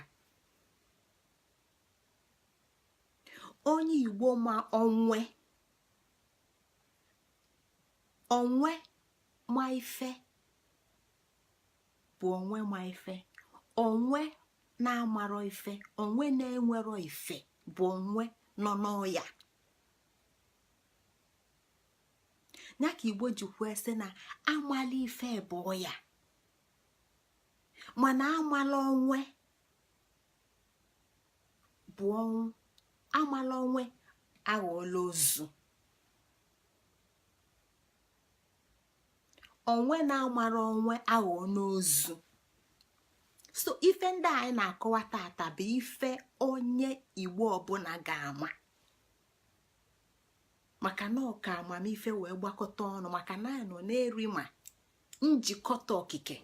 [SPEAKER 1] Onye Igbo ma onwe onwe ma ife bụ onwe ma ife, onwe na-amarọ ife, onwe na-enwerọ ife bụ onwe nọ n'ọya. Ya ka Igbo ji kwuo sị na amala ife bụ ọya, mana amala onwe bụ ọnwụ. Amala onwe aghọọla ozu. Onwe na-amara onwe aghọọ n'ozu. So ife ndị anyị na-akọwa tata bụ ife onye Igbo ọbụla ga-ama, maka na ọka amamife wee gbakọta ọnụ, maka na anyị nọ na-eri ma njikọta okike,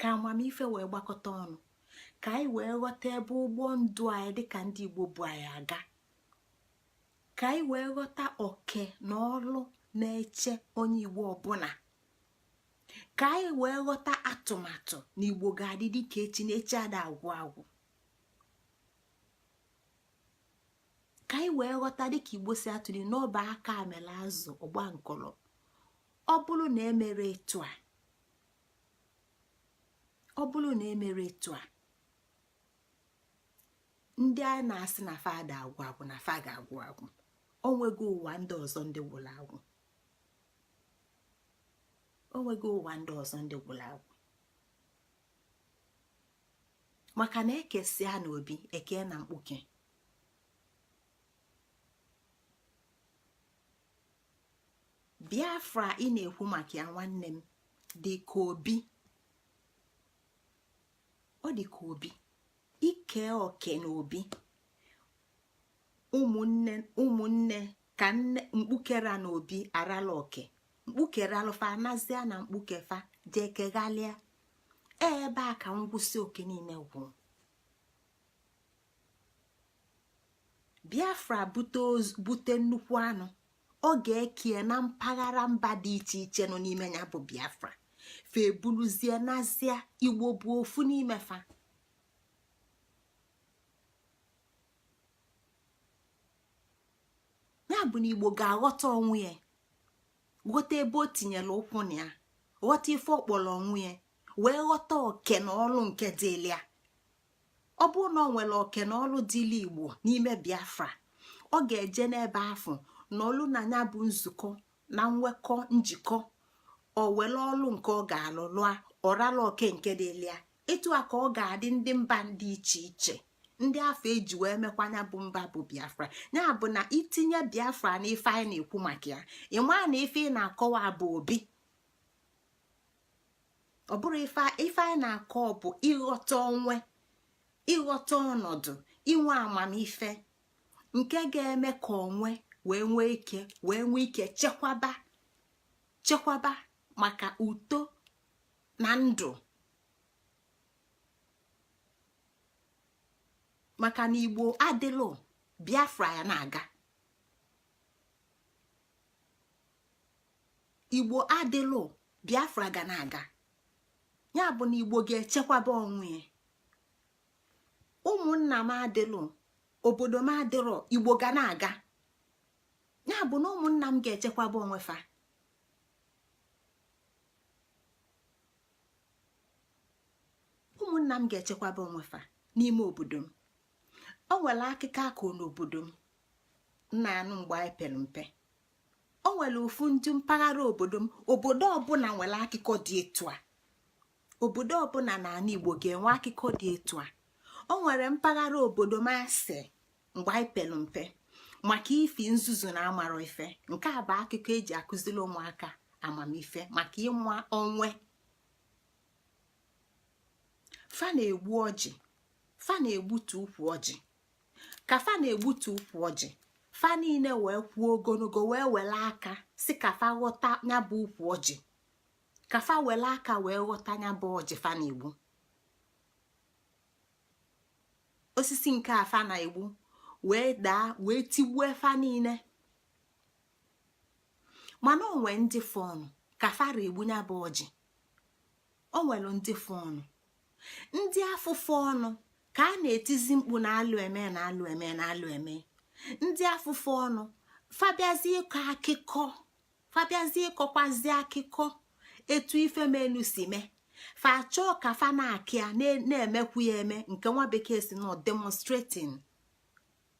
[SPEAKER 1] ka amamife wee gbakọta ọnụ, ka anyị wee ghọta ebe ụgbọ ndụ anyị dịka ndị Igbo bu anyị aga, ka anyị wee ghọta oke na ọlụ na-eche onye Igbo ọbụla, ka anyị wee ghọta atụmatụ na Igbo ga-adị dịka echi na echi ada agwụ agwụ, ka anyị wee ghọta dịka Igbo si atụli n'ọba aka amela azụ ọgba nkọlọ. Ọ bụrụ na emere etu a, ọ bụrụ na emere etu a, ndị a na-asị na fa ada agwụ agwụ na fa ga-agwụ agwụ. Onwego ụwa ndị ọzọ ndị gwụrụ agwụ, onwego ụwa ndị ọzọ ndị gwụrụ agwụ, maka na ekesịa na obi eke na mkpuke. Biafra ị na-ekwu maka ya, nwanne m, dị ka obi. Ọ dị ka obi ike oke na obi ụmụnne ụmụnne ka nne mkpukere na obi arala oke mkpukere alụfa anazia na mkpukefa jee keghalịa. Ebe a ka ngwụsị oke niile gwụ. Biafra bute nnukwu anụ, ọ ga-ekie na mpaghara mba dị iche iche nọ n'ime ya bụ Biafra. Fa ebuluzie nazia Igbo bụ ofu n'ime fa. Ya bụ na Igbo ga-aghọta onwe ya, ghọta ebe o tinyere ụkwụ na ya, ghọta ife ọ kpọrọ onwe ya, wee ghọta oke na ọlụ nke dịlị ya. Ọ bụrụ na ọ nwere oke na ọlụ dịlị Igbo n'ime Biafra, ọ ga-eje n'ebe afụ na ọlụ na ya bụ nzukọ na nwekọ njikọ, o were ọlụ nke ọ ga-alụ lụọ, ọrala oke nke dịlị ya. Etu a ka ọ ga-adị ndị mba dị iche iche ndị afọ eji wee mekwa ya bụ mba bụ Biafra. Ya bụ na itinye Biafra na ife anyị na-ekwu maka ya, ịma na ife ị na-akọwa bụ obi. Ọ bụrụ ife anyị na-akọ bụ ịghọta onwe, ịghọta ọnọdụ, inwe amamife nke ga-eme ka onwe wee nwee ike, wee nwee ike chekwaba chekwaba maka uto na ndụ, maka na Igbo adịlụ Biafra ya na-aga. Igbo adịlụ Biafra ga na-aga. Ya bụ na Igbo ga-echekwaba onwe ya. Ụmụnna m adịlụ, obodo m adịrọ, Igbo ga na-aga. Ya bụ na ụmụnna m ga-echekwaba onwe fa. Ụmụnna m ga-echekwaba onwe fa n'ime obodo m. O nwere akụkọ akụ n'obodo m na-anụ mgbe anyị pere mpe. O nwere ofu ndị mpaghara obodo m. Obodo ọbụla nwere akụkọ dị etu a. Obodo ọbụla n'ala Igbo ga-enwe akụkọ dị etu a. O nwere mpaghara obodo m asị mgbe anyị pere mpe maka ifi nzuzu na amarọ ife. Nke a bụ akụkọ eji akụziri ụmụaka. Amamife maka ịnwa onwe fa na-egbu ọjị, fa na-egbutu ukwu ọjị. Ka fa na-egbutu ukwu ọjị, fa niile wee kwuo ogologo, wee were aka si ka fa ghọta ya bụ ukwu ọjị, ka fa were aka wee ghọta ya bụ ọjị fa na-egbu. Osisi nke a fa na-egbu wee daa, wee tigbue fa niile. Mana onwe ndị fọnụ ka fa egbu ya bụ ọjị. O nwere ndị fọnụ, ndị afụfụ ọnụ ka a na-etizi mkpu na alụ eme, na alụ eme, na alụ eme. Ndị afụfụ ọnụ fabiazie ịkọ akụkọ, fabiazie ịkọkwazi akụkọ etu ife melu si mee. Fa chọọ ka fa na-akị ya na-emekwu ya eme, nke nwa bekee si nọ demonstrating.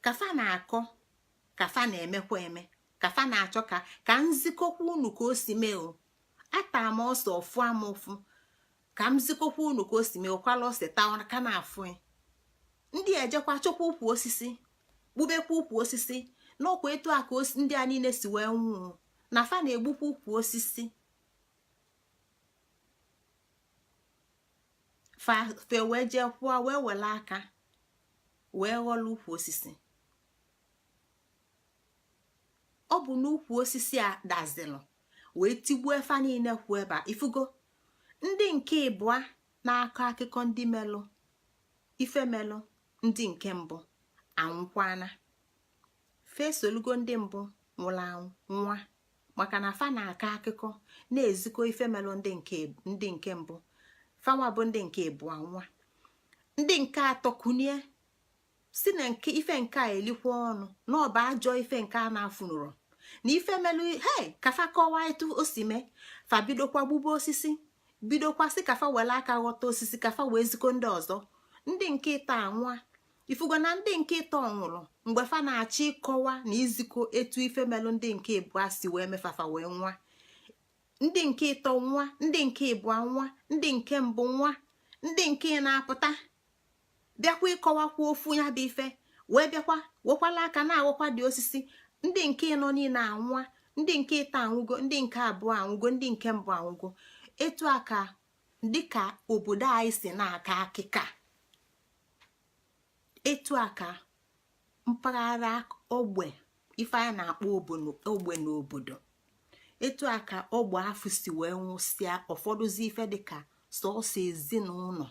[SPEAKER 1] Ka fa na-akọ, ka fa na-emekwa eme, ka fa na-achọ ka nzikọkwa unu ka o si mee. O ata m ọsọ ọfụ ama ụfụ, ka m zikọkwa unu ka o si mee. Ụkwala ose taa ka na-afụ. Ndị ejekwa chọkwa ukwu osisi, gbubekwa ukwu osisi n'ọkwa. Etu a ka ndị a niile si wee nwụọ na fa na-egbukwa ukwu osisi. Fa fe wee jee kwụọ, wee were aka wee ghọrọ ukwu osisi. Ọ bụ n'ukwu osisi a dazilụ wee tigbuo fa niile kwụ ebe a. Ifugo ndị nke ịbụa na-akọ akụkọ ndị melụ ife melụ ndị nke mbụ anwụkwana. Fa esolugo ndị mbụ nwụrụ anwụ nwa, maka na fa na-akọ akụkọ na-ezikọ ife melụ ndị nke mbụ. Fanwa bụ ndị nke ịbụa nwa. Ndị nke atọ kunie si na nke ife nke a elikwa ọnụ na ọ bụ ajọ ife nke a na-afụnụrụ na ife melụ. Hei, ka fa kọwaa etu o si mee. Fa bidokwa gbube osisi, bidokwa sị ka fa were aka ghọta osisi, ka fa wee zikọ ndị ọzọ. Ndị nke ịtọ anwụa. Ifugo na ndị nke ịtọ nwụrụ mgbe fa na-achọ ịkọwa na izikọ etu ife melụ ndị nke ịbụa si wee mefafa wee nwa. Ndị nke ịtọ nwa, ndị nke ịbụa nwa, ndị nke mbụ nwa. Ndị nke na-apụta bịakwa ịkọwakwa ofu ya bụ ife, wee bịakwa wekwala aka na-aghọkwa dị osisi. Ndị nke ịnọ niile anwụa. Ndị nke ịtọ anwụgo, ndị nke abụọ anwụgo, ndị nke mbụ anwụgo. Etu a ka dịka obodo anyị si na-aka akịka, etu a ka mpaghara ogbe ife anyị na-akpọ ogbe n'obodo, etu a ka ogbe afụ si wee nwụsịa. Ụfọdụzi ife dịka sọsọ ezinụlọ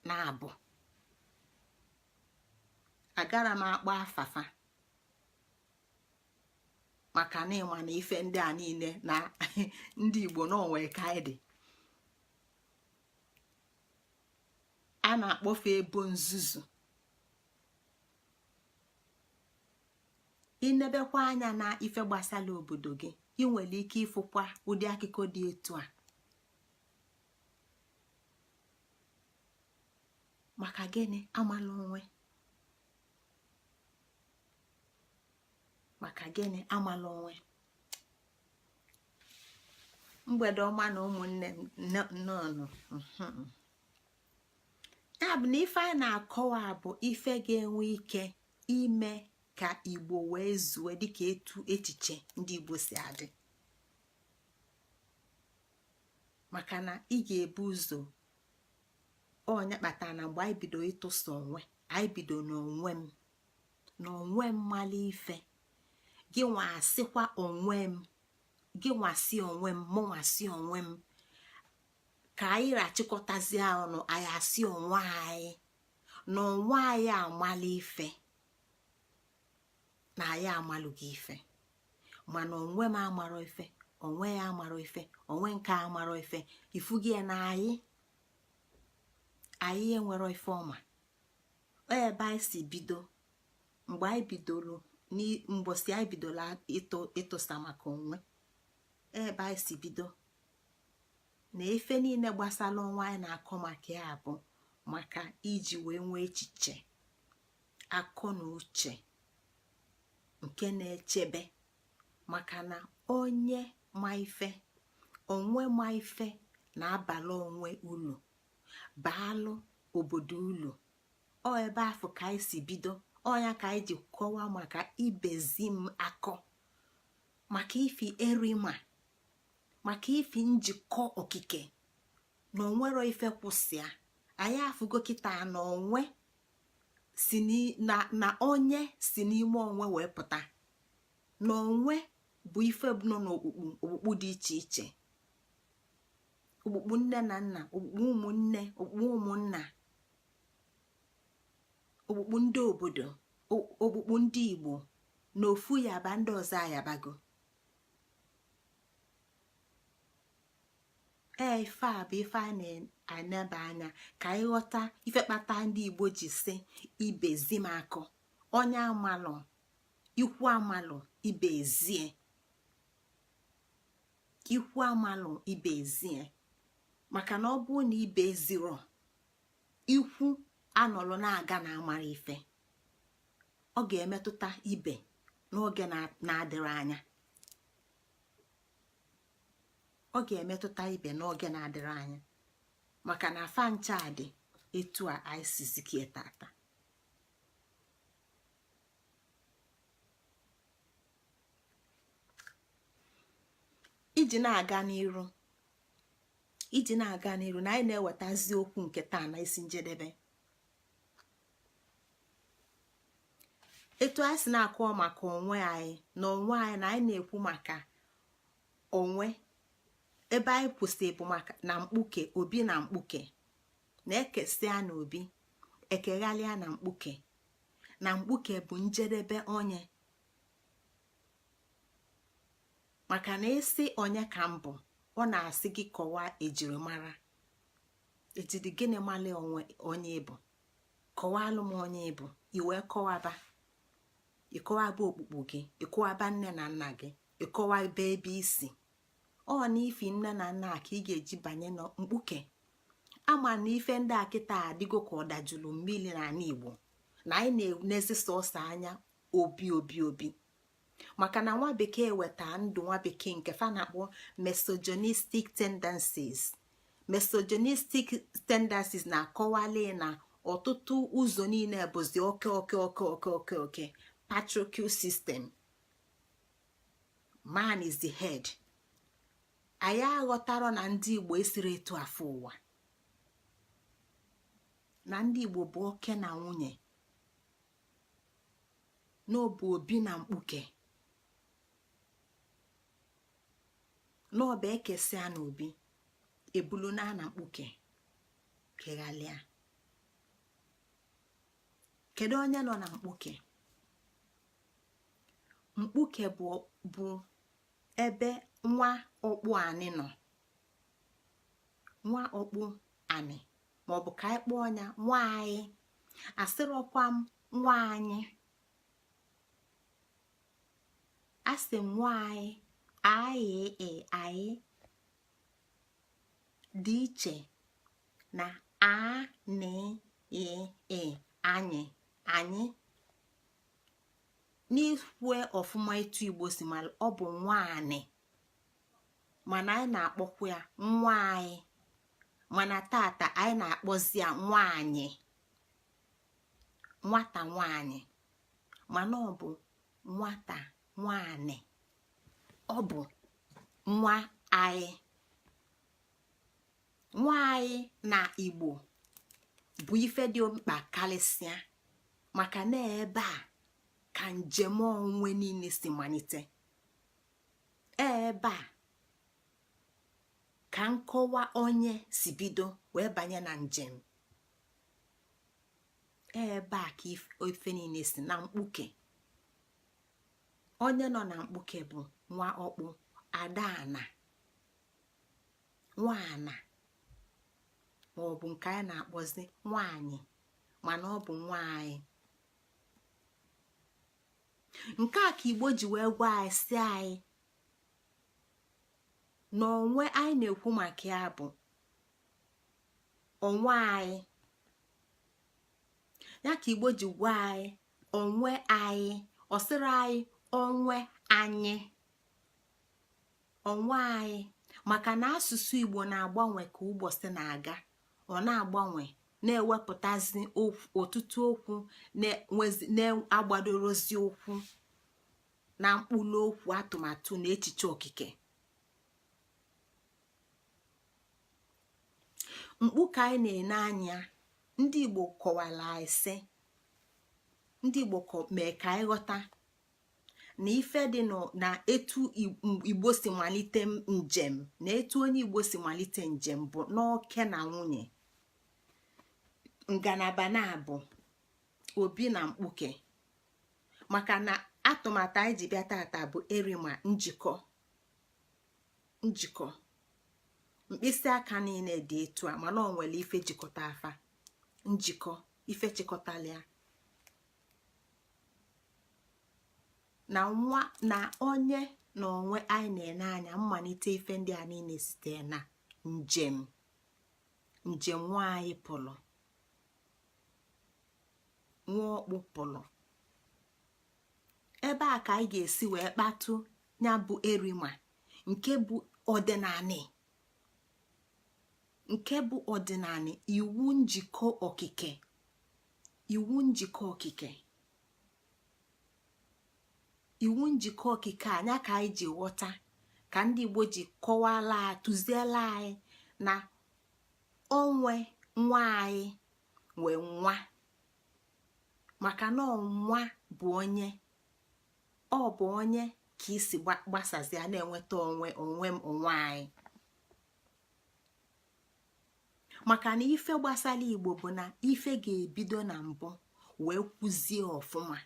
[SPEAKER 1] na-abụ. Agara m akpọ afafa maka na ịma na ife ndị a niile na ndị Igbo n'onwe ka anyị dị a na-akpọfe ebo nzuzu. Inebekwa anya na ife gbasara obodo gị, ị nwere ike ịfụkwa ụdị akụkọ dị etu a. Maka gịnị? Amala onwe. Maka gịnị? Amala onwe. Mgbede ọma na ụmụnne m nnọọnụ. Ya bụ na ife anyị na-akọwa bụ ife ga-enwe ike ime ka Igbo wee zue dịka etu echiche ndị Igbo si adị. Maka na ị ga-ebu ụzọ onye kpatara na mgbe anyị bido ịtụsa onwe anyị, bido n'onwe m, na onwe m mala ife gị nwa asịkwa onwe m, gị nwa si onwe m, mụ nwa si onwe m, ka anyị rachịkọtazie ọnụ, anyị asị onwe anyị na onwe anyị amala ife, na anyị amalụghị ife. Mana onwe m amarọ ife, onwe ya amarọ ife, onwe nke amarọ ife. Ifugi ya na anyị enwero ife ọma. Ebe anyị si bido, mgbe anyị bidoro, mgbọsị anyị bidoro ịtụsa maka onwe, ebe anyị si bido na ife niile gbasara onwe anyị na-akọ maka ya bụ maka iji wee nwee echiche akọ na uche nke na-echebe. Maka na onye ma ife, onwe ma ife na-abalụ onwe ulu, baalụ obodo ulu. Ọ ebe afụ ka anyị si bido. Ọnya ka anyị ji kọwaa maka ibezi m akọ, maka ifi erima. Maka ifi njikọ okike na onwero ife kwụsịa. Anyị afụgo kịta na onwe si na onye si n'ime onwe wee pụta, na onwe bụ ife nọ n'okpukpu okpukpu dị iche iche: okpukpu nne na nna, okpukpu ụmụnne, okpukpu ụmụnna, okpukpu ndị obodo, okpukpu ndị Igbo. Na ofu yaba, ndị ọzọ ayabago. Ee, ife a bụ ife a na-aneba anya ka anyị ghọta ife kpata ndị Igbo ji si ibe zi m akọ. Onye amalụ ikwu amalụ ibe ezie, ikwu amalụ ibe ezie, maka na ọ bụrụ na ibe eziro ikwu anọlụ na-aga na amara ife, ọ ga-emetụta ibe n'oge na-adịrị anya. Ọ ga-emetụta ibe n'oge na-adịrị anya, maka na afa ncha dị etu a anyị si zikie tata. Iji na-aga n'iru na anyị na-ewetazi okwu nke taa na isi njedebe, etu anyị si na-akọ maka onwe anyị na onwe anyị, na anyị na-ekwu maka onwe, ebe anyị kwụsị bụ maka na mkpuke obi na mkpuke na-ekesịa na obi ekeghalịa na mkpuke, na mkpuke bụ njedebe onye. Maka na isi onye ka mbụ, ọ na-asị gị kọwaa ejirimara, ejiri gịnị mali onwe onye ịbụ, kọwalụ m onye ịbụ. Iwee kọwaba, ịkọwaba okpukpu gị, ịkọwaba nne na nna gị, ịkọwaba ebe isi. Ọ na ifi nne na nna ka ị ga-eji banye na mkpuke. Ama na ife ndị a kịta adịgo ka ọ dajụrụ mmiri n'ala Igbo, na anyị na-enezi sọsọ anya obi obi obi, maka na nwa bekee weta ndụ nwa bekee nke fa na-akpọ misogynistic tendencies. Misogynistic tendencies na-akọwali na ọtụtụ ụzọ niile bụzi oke oke oke oke oke oke, patriarchal system, man is the head. Anyị aghọtara na ndị Igbo esiri etu afọ ụwa, na ndị Igbo bụ oke na nwunye, n'ọbụ obi na mkpuke, n'ọba ekesịa na obi ebulu na na mkpuke keghalịa. Kedu onye nọ na mkpuke? Mkpuke bụ ebe nwa ọkpụ anị nọ, nwa ọkpụ anị, maọbụ ka anyị kpọọ ya nwa anyị. Asịrọkwa m nwa anyị, asị m nwa anyị. Anyị anyị dị iche na a na ị ị anyị anyị. N'ikwu ọfụma etu Igbo si mara, ọ bụ nwaanyị, mana anyị na-akpọkwa ya nwa anyị, mana tata anyị na-akpọzi ya nwaanyị, nwata nwaanyị, mana ọ bụ nwata nwaanyị, ọ bụ nwa anyị. Nwa anyị na Igbo bụ ife dị mkpa karịsịa, maka na ebe a ka njem onwe niile si malite, ebe a ka nkọwa onye si bido wee banye na njem, ebe a ka ife niile si na mkpuke. Onye nọ na mkpuke bụ nwa ọkpụ adaana, nwaana, maọbụ nke anyị na-akpọzi nwanyị, mana ọ bụ nwaanyị. Nke a ka Igbo ji wee gwa anyị si anyị na onwe anyị na-ekwu maka ya bụ onwe anyị. Ya ka Igbo ji gwa anyị onwe anyị, ọ sịrị anyị onwe anyị, onwe anyị, maka na asụsụ Igbo na-agbanwe ka ụbọchị na-aga. Ọ na-agbanwe, na-ewepụtazi ọtụtụ okwu na-agbadorozi okwu na mkpụrụ okwu, atụmatụ na echiche okike. Mkpu ka anyị na-ene anya. Ndị Igbo kọwara anyị sị, ndị Igbo mee ka anyị ghọta na ife dị na etu Igbo si malite njem na etu onye Igbo si malite njem bụ n'oke na nwunye, ngalaba na-abụ obi na mkpuke. Maka na atụmatụ anyị ji bịa tata bụ erima njikọ. Njikọ mkpịsị aka niile dị etu a, mana ọ nwere ife jikọta afa. Njikọ ife chịkọtala na nwa na onye na onwe anyị na-ene anya. Mmalite ife ndị a niile site na njem, njem nwaanyị pụrụ, nwa ọkpụ pụrụ. Ebe a ka anyị ga-esi wee kpatụ ya bụ erima, nke bụ ọdịnanị, nke bụ ọdịnanị, iwu njikọ okike, iwu njikọ okike, iwu njikọ okike. Anya ka anyị ji ghọta ka ndị Igbo ji kọwala, tụziela anyị na onwe nwa anyị nwee nwa, maka na nwa bụ onye, ọ bụ onye ka isi gbasazi a na-enweta onwe, onwe m, onwe anyị. Maka na ife gbasara Igbo bụ na ife ga-ebido na mbụ wee kwuzie ọfụma,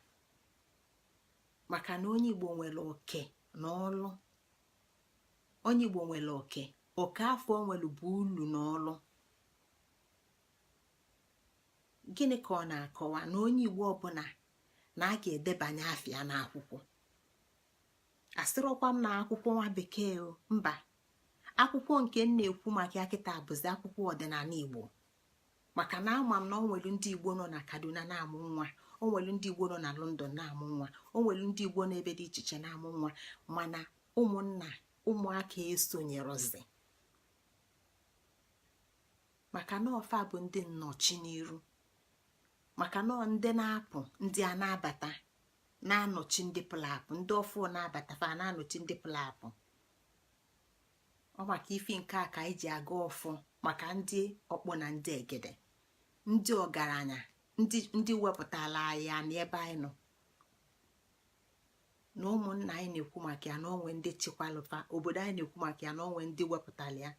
[SPEAKER 1] maka na onye Igbo nwere oke na ọlụ. Onye Igbo nwere oke, oke afọ o nwere bụ ulu na ọlụ. Gịnị ka ọ na-akọwa? Na onye Igbo ọbụla na a ga-edebanye afịa n'akwụkwọ. Asịrọkwa m na akwụkwọ nwa bekee o, mba. Akwụkwọ nke m na-ekwu maka ya kịta bụzi akwụkwọ ọdịnala Igbo, maka na ama m na o nwere ndị Igbo nọ na Kaduna na-amụ nwa, o nwere ndị Igbo nọ na London na-amụ nwa, o nwere ndị Igbo n'ebe dị iche iche na-amụ nwa, mana ụmụnna ụmụaka esonyerozi, maka na ọfa bụ ndị nnọchi n'iru, maka na ndị na-apụ, ndị a na-abata na-anọchi ndị pụrụ apụ, ndị ọfụ na-abata fa na-anọchi ndị pụrụ apụ. Ọ maka ife nke a ka anyị ji aga ọfụ maka ndị ọkpọ na ndị egede, ndị ọgaranya, ndị wepụtara anyị ya n'ebe anyị nọ, na ụmụnna anyị na-ekwu maka ya, na onwe ndị chikwalụfa obodo anyị na-ekwu maka ya, na onwe ndị wepụtara ya.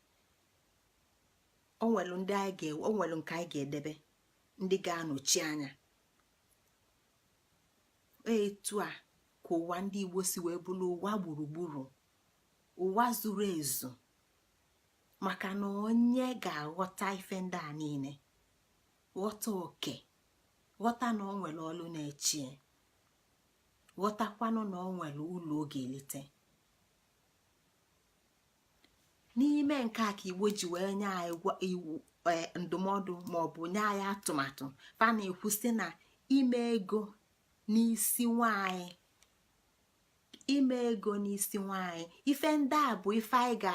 [SPEAKER 1] Onwelu ndị anyị ga, onwelu nke anyị ga-edebe, ndị ga-anọchi anya. Etu a ka ụwa ndị Igbo si wee bụrụ ụwa gburugburu, ụwa zuru ezu, maka na onye ga-aghọta ife ndị a niile, ghọta oke, ghọta na o nwere ọlụ na-echie, ghọtakwanụ na o nwere ụlọ ọ ga-elite. N'ime nke a ka Igbo ji wee nye anyị iwu, ndụmọdụ, maọbụ nye anyị atụmatụ. Fa na-ekwu sị na ime ego n'isi nwanyị, ime ego n'isi nwanyị, ife ndị a bụ ife anyị ga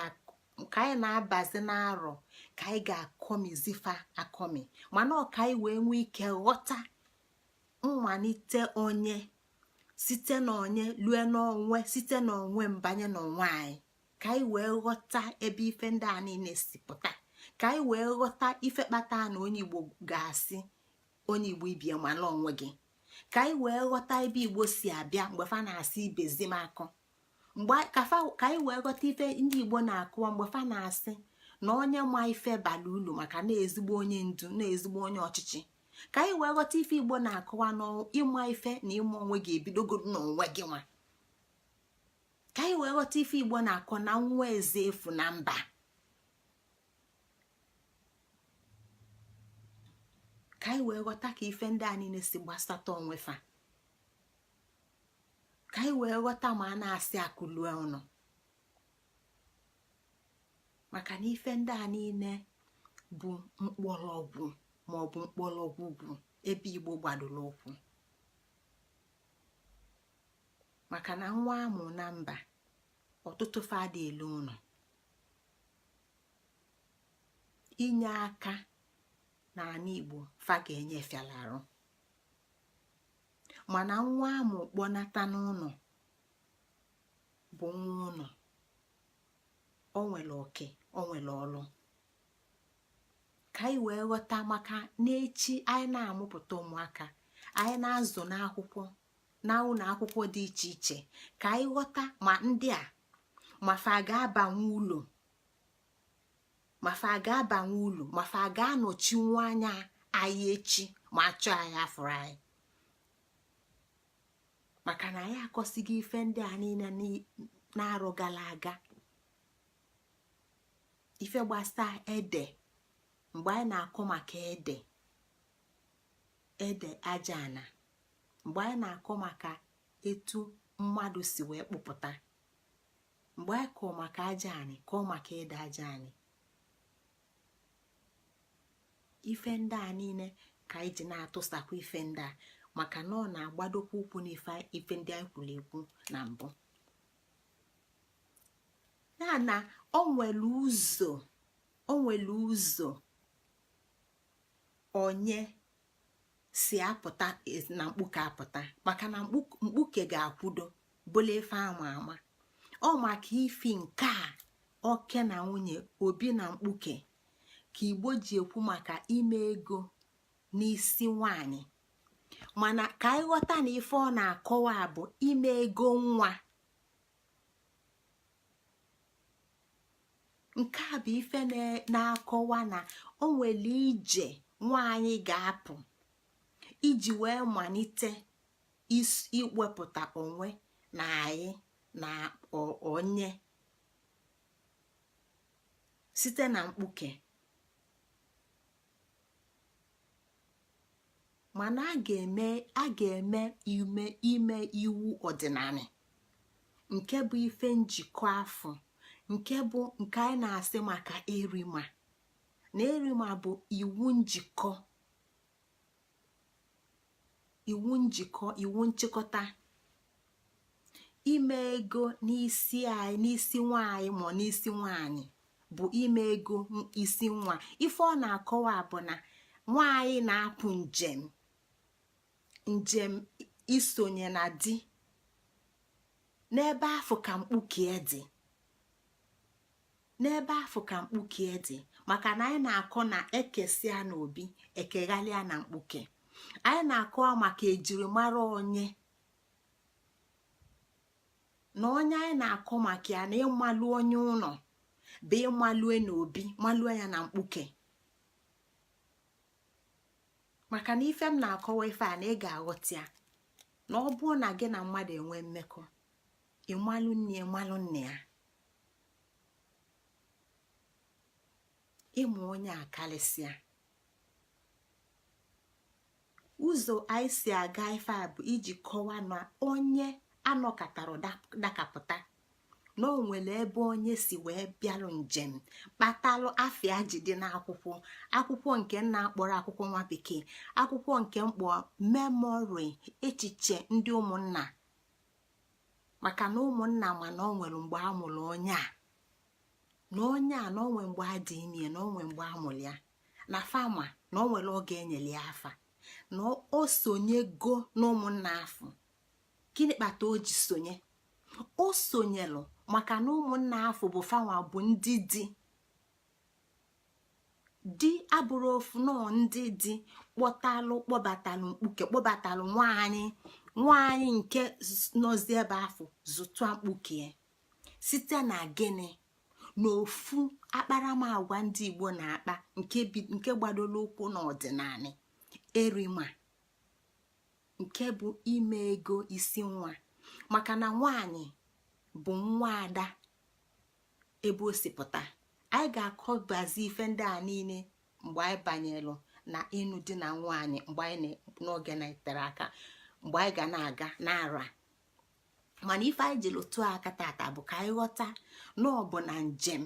[SPEAKER 1] ka anyị na-abazi n'arọ, ka anyị ga-akọmizifa akọmi, mana ọ ka anyị wee nwee ike ghọta mmalite onye site n'onye lue n'onwe, site n'onwe mbanye n'onwe anyị, ka anyị wee ghọta ebe ife ndị a niile si pụta, ka anyị wee ghọta ife kpata na onye Igbo ga-asị onye Igbo ibie mala onwe gị, ka anyị wee ghọta ebe Igbo si abịa mgbe fa na-asị ibezi m akọ, mgbe ka anyị wee ghọta ife ndị Igbo na-akụwa mgbe fa na-asị na onye ma ife bara ulu, maka na ezigbo onye ndu na ezigbo onye ọchịchị, ka anyị wee ghọta ife Igbo na-akụwa na ịma ife na ịma onwe gị ebidogodo n'onwe gị nwa, ka anyị wee ghọta ife Igbo na-akọ na nwa eze efu na mba, ka anyị wee ghọta ka ife ndị a niile si gbasata onwe fa, ka anyị wee ghọta ma a na-asị akụlue ụnọ, maka na ife ndị a niile bụ mkpọrọgwụ ma ọ bụ mkpọrọgwụ bụ ebe Igbo gbadoro ụkwụ. Maka na nwa amụ na mba, ọtụtụ fa dị elu ụlọ inye aka n'ala Igbo, fa ga-enye fiala arụ, mana nwa amụ kpọnata n'ụlọ bụ nwa ụlọ, o nwere oke, o nwere ọlụ. Ka Ka anyị wee ghọta, maka n'echi anyị na-amụpụta ụmụaka anyị na-azụ n'akwụkwọ na ụlọ akwụkwọ dị iche iche, ka anyị ghọta ma ndị a ma fa ga-abanwe ụlọ, ma fa ga-abanwe ụlọ, ma fa ga-anọchinwu anya anyị echi, ma achọ anyị afụrụ anyị. Maka na anyị akọsighị ife ndị a niile na-arụ gara aga, ife gbasa ede. Mgbe anyị na-akọ maka ede, ede aja ana, mgbe anyị na-akọ maka etu mmadụ si wee kpụpụta, mgbe anyị kọọ maka aja anị, kọọ maka ede aja anị, ife ndị a niile ka anyị ji na-atụsakwa ife ndị a, maka na ọ na-agbadokwa ụkwụ n'ife ife ndị anyị kwuru ekwu na mbụ, ya na o nwere ụzọ, o nwere ụzọ onye si apụta na mkpuke apụta, maka na mkpuke ga-akwudo bụla ife ama ama. Ọ maka ifi nke a, oke na nwunye, obi na mkpuke, ka Igbo ji ekwu maka ime ego n'isi nwanyị. Mana ka anyị ghọta na ife ọ na-akọwa bụ ime ego nwa. Nke a bụ ife na-akọwa na o nwere ije nwaanyị ga-apụ iji wee malite iwepụta onwe na anyị na onye site na mkpuke. Mana a ga-eme ime ime iwu ọdịnala, nke bụ ife njikọ afọ, nke bụ nke anyị na-asị maka erima, na erima bụ iwu njikọ, iwu njikọ, iwu nchịkọta. Ime ego n'isi anyị, n'isi nwaanyị ma n'isi nwaanyị, bụ ime ego isi nwa. Ife ọ na-akọwa bụ na nwaanyị na-apụ njem, njem isonye na di, n'ebe afụ ka mkpuke dị, n'ebe afụ ka mkpuke dị. Maka na anyị na-akọ na ekesịa na obi, ekeghalịa na mkpuke. Anyị na-akọwa maka ejirimara onye na onye anyị na-akọ maka ya, na ịmalụ onye ụlọ bụ ịmalue na obi, malue ya na mkpuke. Maka na ife m na-akọwa ife a na ị ga-aghọta ya, na ọ bụrụ na gị na mmadụ enwe mmekọ, ịmalụ nne, ịmalụ nna ya, ịmụ onye a karịsịa. Ụzọ anyị si aga ife a bụ iji kọwaa na onye anọkatara dakapụta, na o nwere ebe onye si wee bịalụ njem kpatalụ afịa ji dị n'akwụkwọ, akwụkwọ nke nna akpọrọ akwụkwọ nwa bekee, akwụkwọ nke mkpọ memory, echiche ndị ụmụnna. Maka na ụmụnna ma na o nwere mgbe a mụrụ onye a, na onye a na o nwe mgbe a dị ime, na o nwe mgbe a mụrụ ya, na fama na o nwere oge enyere ya afa, na o sonyego n'ụmụnna afụ. Gịnị kpata o ji sonye? O sonyelụ maka na ụmụnna afụ bụ fanwa bụ ndị di. Di abụrụ ofu nọọ, ndị di kpọtalụ, kpọbatalụ mkpuke, kpọbatalụ nwaanyị, nwaanyị nke nọzi ebe afụ zụtụ mkpuke site na gịnị? Na ofu akparamagwa ndị Igbo na-akpa, nke gbadoro ụkwụ n'ọdịnala erima, nke bụ ime ego isi nwa. Maka na nwaanyị bụ nwa ada ebe o si pụta. Anyị ga-akọbazi ife ndị a niile mgbe anyị banyelụ na ịnụ di na nwaanyị, mgbe anyị n'oge na-etere aka, mgbe anyị ga na-aga n'ara. Mana ife anyị jiri tụọ aka tata bụ ka anyị ghọta na ọ bụ na njem.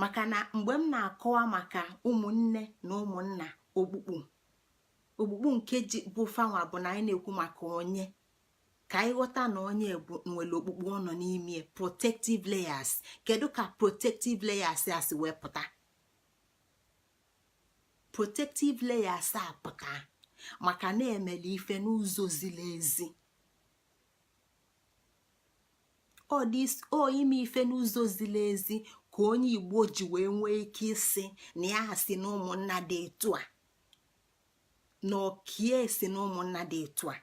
[SPEAKER 1] Maka na mgbe m na-akọwa maka ụmụnne na ụmụnna, okpukpu okpukpu nke ji bụ fanwa bụ na anyị na-ekwu maka onye, ka anyị ghọta na onye bụ nwere okpukpu ọ nọ n'ime, protective layers. Kedu ka protective layers a si wee pụta? Protective layers a pụta maka na emele ife n'ụzọ ziri ezi. Ọ ime ife n'ụzọ ziri ezi ka onye Igbo ji wee nwee ike ịsị na ya si na ụmụnna dị etu a, na okie si na ụmụnna dị etu a.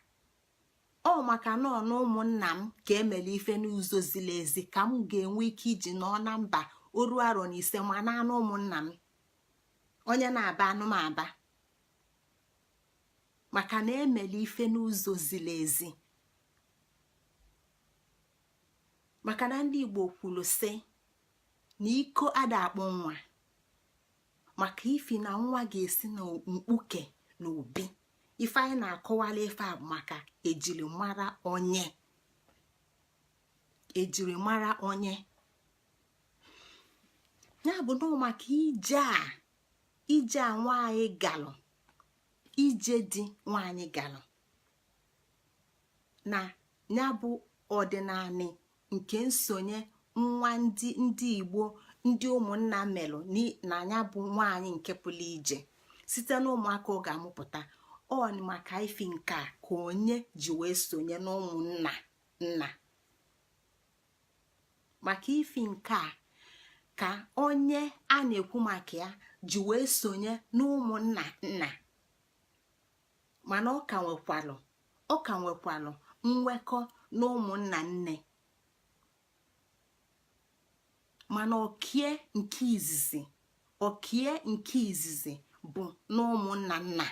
[SPEAKER 1] Ọ maka na ọ na ụmụnna m ka emere ife n'ụzọ ziri ezi ka m ga-enwe ike iji nọ na mba oru arọ na 5 ma na anụ ụmụnna m onye na-aba anụmaba, maka na emere ife n'ụzọ ziri ezi. Maka na ndị Igbo kwuru sị na iko ada akpụ nwa, maka ifi na nwa ga-esi na mkpuke na obi. Ife anyị na-akọwala ife a bụ maka ejirimara onye, ejirimara onye. Ya bụ na maka ije a, ije a nwaanyị galụ, ije di nwaanyị galụ, na ya bụ ọdịnanị nke nsonye nwa ndị Igbo, ndị ụmụnna melụ na ya bụ nwaanyị nke pụrụ ije site na ụmụaka ọ ga-amụpụta. Ọ maka ifi nke a ka onye ji wee sonye na ụmụnna nna, maka ifi nke a ka onye a na-ekwu maka ya ji wee sonye na ụmụnna nna. Mana ọ ka nwekwalụ nwekọ na ụmụnna nne. Mana okie nke izizi bụ na ụmụnna nna,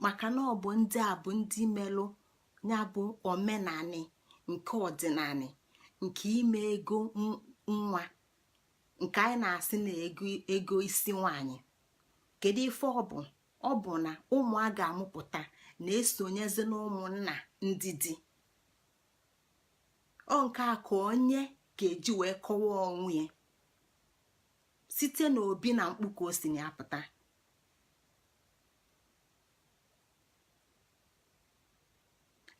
[SPEAKER 1] maka na ọ bụ ndị a bụ ndị melụ ya bụ omenanị nke ọdịnanị nke ime ego nwa, nke anyị na-asị na ego isi nwanyị. Kedu ife ọ bụ? Ọ bụ na ụmụ a ga-amụpụta na-esonyezi na ụmụnna ndị di. Ọ nke a ka onye ga-eji wee kọwaa onwe ya site n'obi na mkpu ka o si na apụta.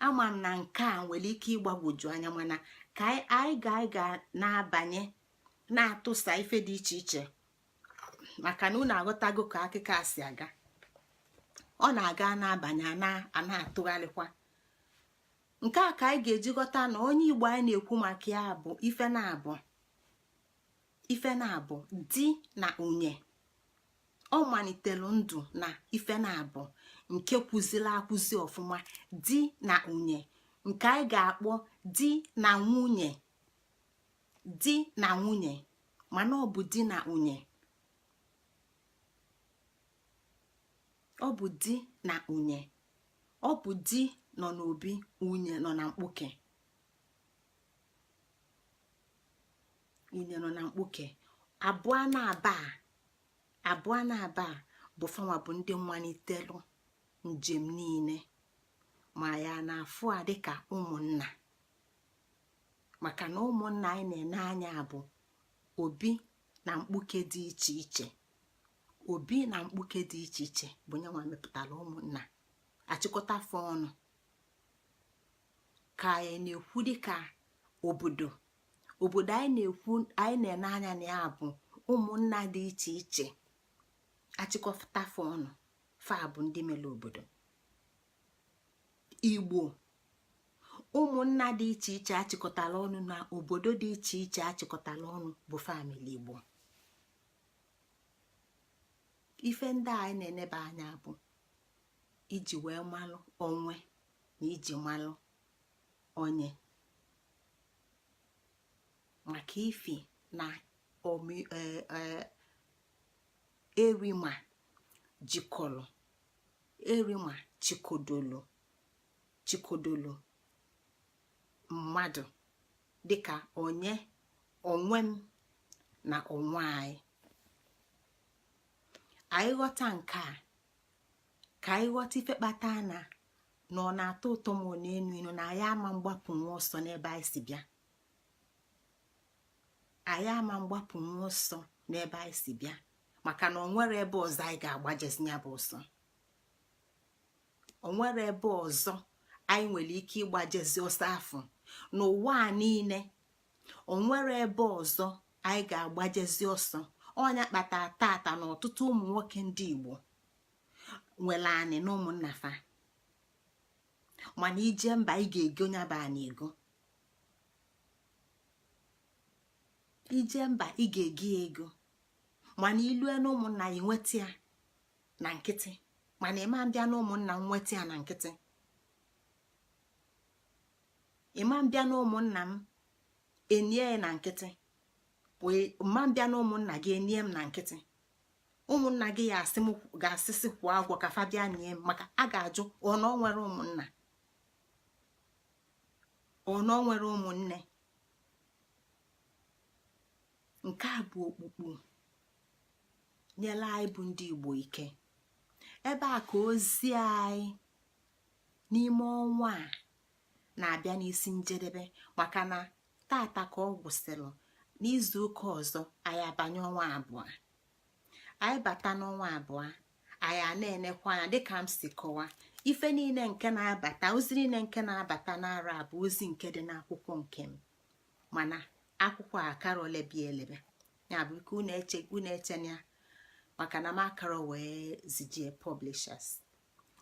[SPEAKER 1] Ama m na nke a nwere ike ịgbagwoju anya, mana ka anyị ga na-abanye na-atụsa ife dị iche iche, maka na unu aghọtago ka akụkọ a si aga. Ọ na-aga na-abanye a na-atụgharịkwa. Nke a ka anyị ga-eji ghọta na onye Igbo anyị na-ekwu maka ya bụ ife na-abụ, ife na-abụ di na nwunye. Ọ malitere ndụ na ife na-abụ nke kwụziri akwụzi ọfụma, di na nwunye, nke anyị ga-akpọ di na nwunye, di na nwunye, mana ọ bụ di na nwunye, ọ bụ di na nwunye, ọ bụ di nọ n'obi, nwunye nọ na mkpuke, nwunye nọ na mkpuke. Abụọ na-aba, abụọ na-aba bụ fanwa bụ ndị mmalitelụ njem niile, ma ya na-afụ a dịka ụmụnna, maka na ụmụnna anyị na-ene anya bụ obi na mkpuke dị iche iche. Obi na mkpuke dị iche iche bụ nyanwa mepụtara ụmụnna, achịkọta afọ ọnụ. Ka anyị na-ekwu dịka obodo, obodo anyị na-ekwu, anyị na-ene anya na ya bụ ụmụnna dị iche iche achịkọta afọ ọnụ, fa bụ ndị mere obodo Igbo. Ụmụnna dị iche iche achịkọtara ọnụ na obodo dị iche iche achịkọtara ọnụ bụ family Igbo. Ife ndị a anyị na-eneba anya bụ iji wee malụ onwe na iji malụ onye, maka ifi na erima jikọrọ, erima chikodolo, chikodolo mmadụ dịka onye, onwe m na onwe anyị. Anyị ghọta nke a, ka anyị ghọta ife kpata na na ọ na-atọ ụtọ ma ọ na-enu inu na anyị ama mgbapụ nwa ọsọ n'ebe anyị si bịa. Anyị ama mgbapụ nwa ọsọ n'ebe anyị si bịa, maka na o nwere ebe ọzọ anyị ga-agbajezi ya bụ ọsọ. O nwere ebe ọzọ anyị nwere ike ịgbajezi ọsọ afọ n'ụwa a niile. O nwere ebe ọzọ anyị ga-agbajezi ọsọ. Ọnya kpata tata na ọtụtụ ụmụ nwoke ndị Igbo nwere anị na ụmụnna fa, mana ije mba ị ga-ego nya bụ anị ego. Ije mba, ị ga-egi ego, mana ilue na ụmụnna ya nweta ya na nkịtị. Mana ịma mbịa na ụmụnna m nweta ya na nkịtị. Ịma mbịa na ụmụnna m enie ya na nkịtị. Wee mma mbịa na ụmụnna gị enie m na nkịtị. Ụmụnna gị ya asị m ga-asịsị kwụọ agwọ ka fa bịa nie m, maka a ga-ajụ ọ na ọ nwere ụmụnna, ọ na ọ nwere ụmụnne. Nke a bụ okpukpu nyela anyị bụ ndị Igbo ike. Ebe a ka ozi anyị n'ime ọnwa a na-abịa n'isi njedebe, maka na tata ka ọ gwụsịrị. N'izu ụka ọzọ anyị abanye ọnwa abụọ. Anyị bata n'ọnwa abụọ, anyị a na-enekwa anya dịka m si kọwa ife niile nke na-abata. Ozi niile nke na-abata n'ara bụ ozi nke dị n'akwụkwọ nke m, mana akwụkwọ a akara olebia elebe ya bụ ike unu eche, unu echena ya, maka na m akara wee zijie publishers.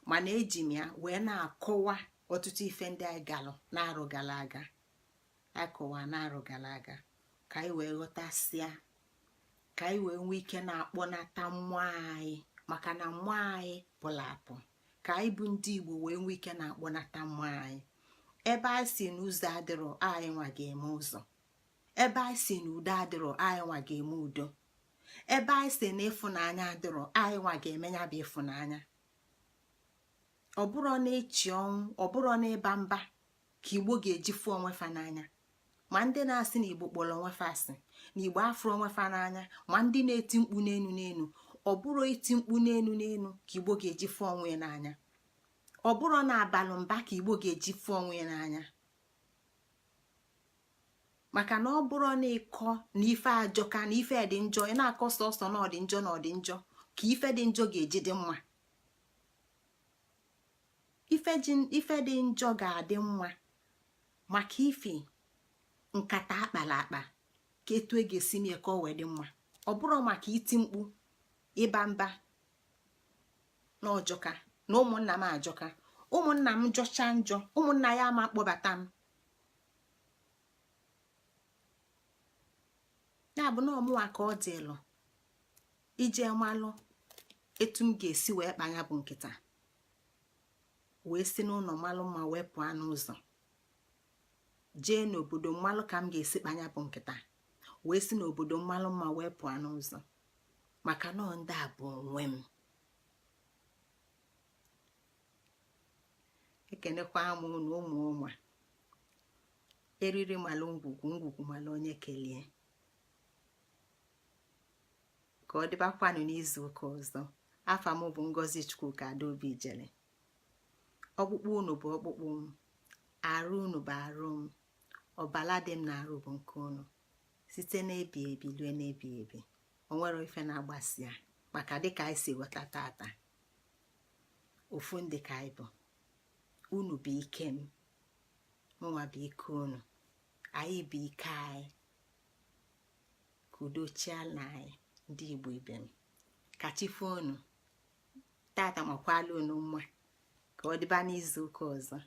[SPEAKER 1] Mana eji m ya wee na-akọwa ọtụtụ ife ndị anyị galụ na-arụ gara aga, anyị kọwa na-arụ gara aga, ka anyị wee ghọtasịa, ka anyị wee nwee ike na-akpọnata mmụọ anyị, maka na mmụọ anyị pụrụ apụ. Ka anyị bụ ndị Igbo wee nwee ike na-akpọnata mmụọ anyị. Ebe anyị si n'ụzọ adịrọ, anyị nwa ga-eme ụzọ. Ebe anyị si n'udo adịrọ, anyị nwa ga-eme udo. Ebe anyị si na ịfụnanya adịrọ, anyị nwa ga-eme ya bụ ịfụnanya. Ọ bụrụ na ịchị ọnwụ, ọ bụrụ na ịba mba ka Igbo ga-eji fụ onwe fa n'anya. Ma ndị na-asị na Igbo kpọrọ onwe fa asị, na Igbo afụrụ onwe fa n'anya, ma ndị na-eti mkpu n'enu n'enu, ọ bụrụ iti mkpu n'enu n'enu ka Igbo ga-eji fụ onwe ya n'anya. Ọ bụrụ na abalị mba ka Igbo ga-eji fụ onwe ya n'anya, maka na ọ bụrụ na ịkọ na ife ajọka, na ife dị njọ, ị na-akọ sọsọ na ọ dị njọ, na ọ dị njọ, ka ife dị njọ ga-eji dị mma. Ife dị njọ ga-adị mma maka ife nkata akpara akpa ka etu e ga-esi mee ka ọ wee dị mma. Ọ bụrụ maka iti mkpu, ịba mba na ọjọka, na ụmụnna m ajọka, ụmụnna m jọcha njọ, ụmụnna ya ama kpọbata m. Ya bụ na ọmụwa ka ọ dịlụ ije malụ etu m ga-esi wee kpanya bụ nkịta wee si n'ụlọ malụ mma wee pụọ n'ụzọ, jee n'obodo mmalụ ka m ga-esi kpanya bụ nkịta wee si n'obodo mmalụ mma wee pụọ n'ụzọ, maka na ndị a bụ onwe m. Ekenekwa m unu ụmụ ọnwa eriri malụ ngwugwu, ngwugwu malụ onye kelie. Ka ọ dịbakwanụ n'izu ụka ọzọ. Afa m bụ Ngozi Chukwuka Adaobi Ijele. Ọkpụkpụ unu bụ ọkpụkpụ m, arụ unu bụ arụ m, ọbala dị m na-arụ bụ nke unu, site n'ebi ebi lue n'ebi ebi. O nwere ife na-agbasi ya, maka dịka anyị si ghọta tata, ofu ndị ka anyị bụ. Unu bụ ike m, mụnwa bụ ike unu, anyị bụ ike anyị. Ka udo chia na anyị, ndị Igbo ibe m. Ka chi foo unu tata, makwala unu mma. Ka ọ dịba n'izu ụka ọzọ.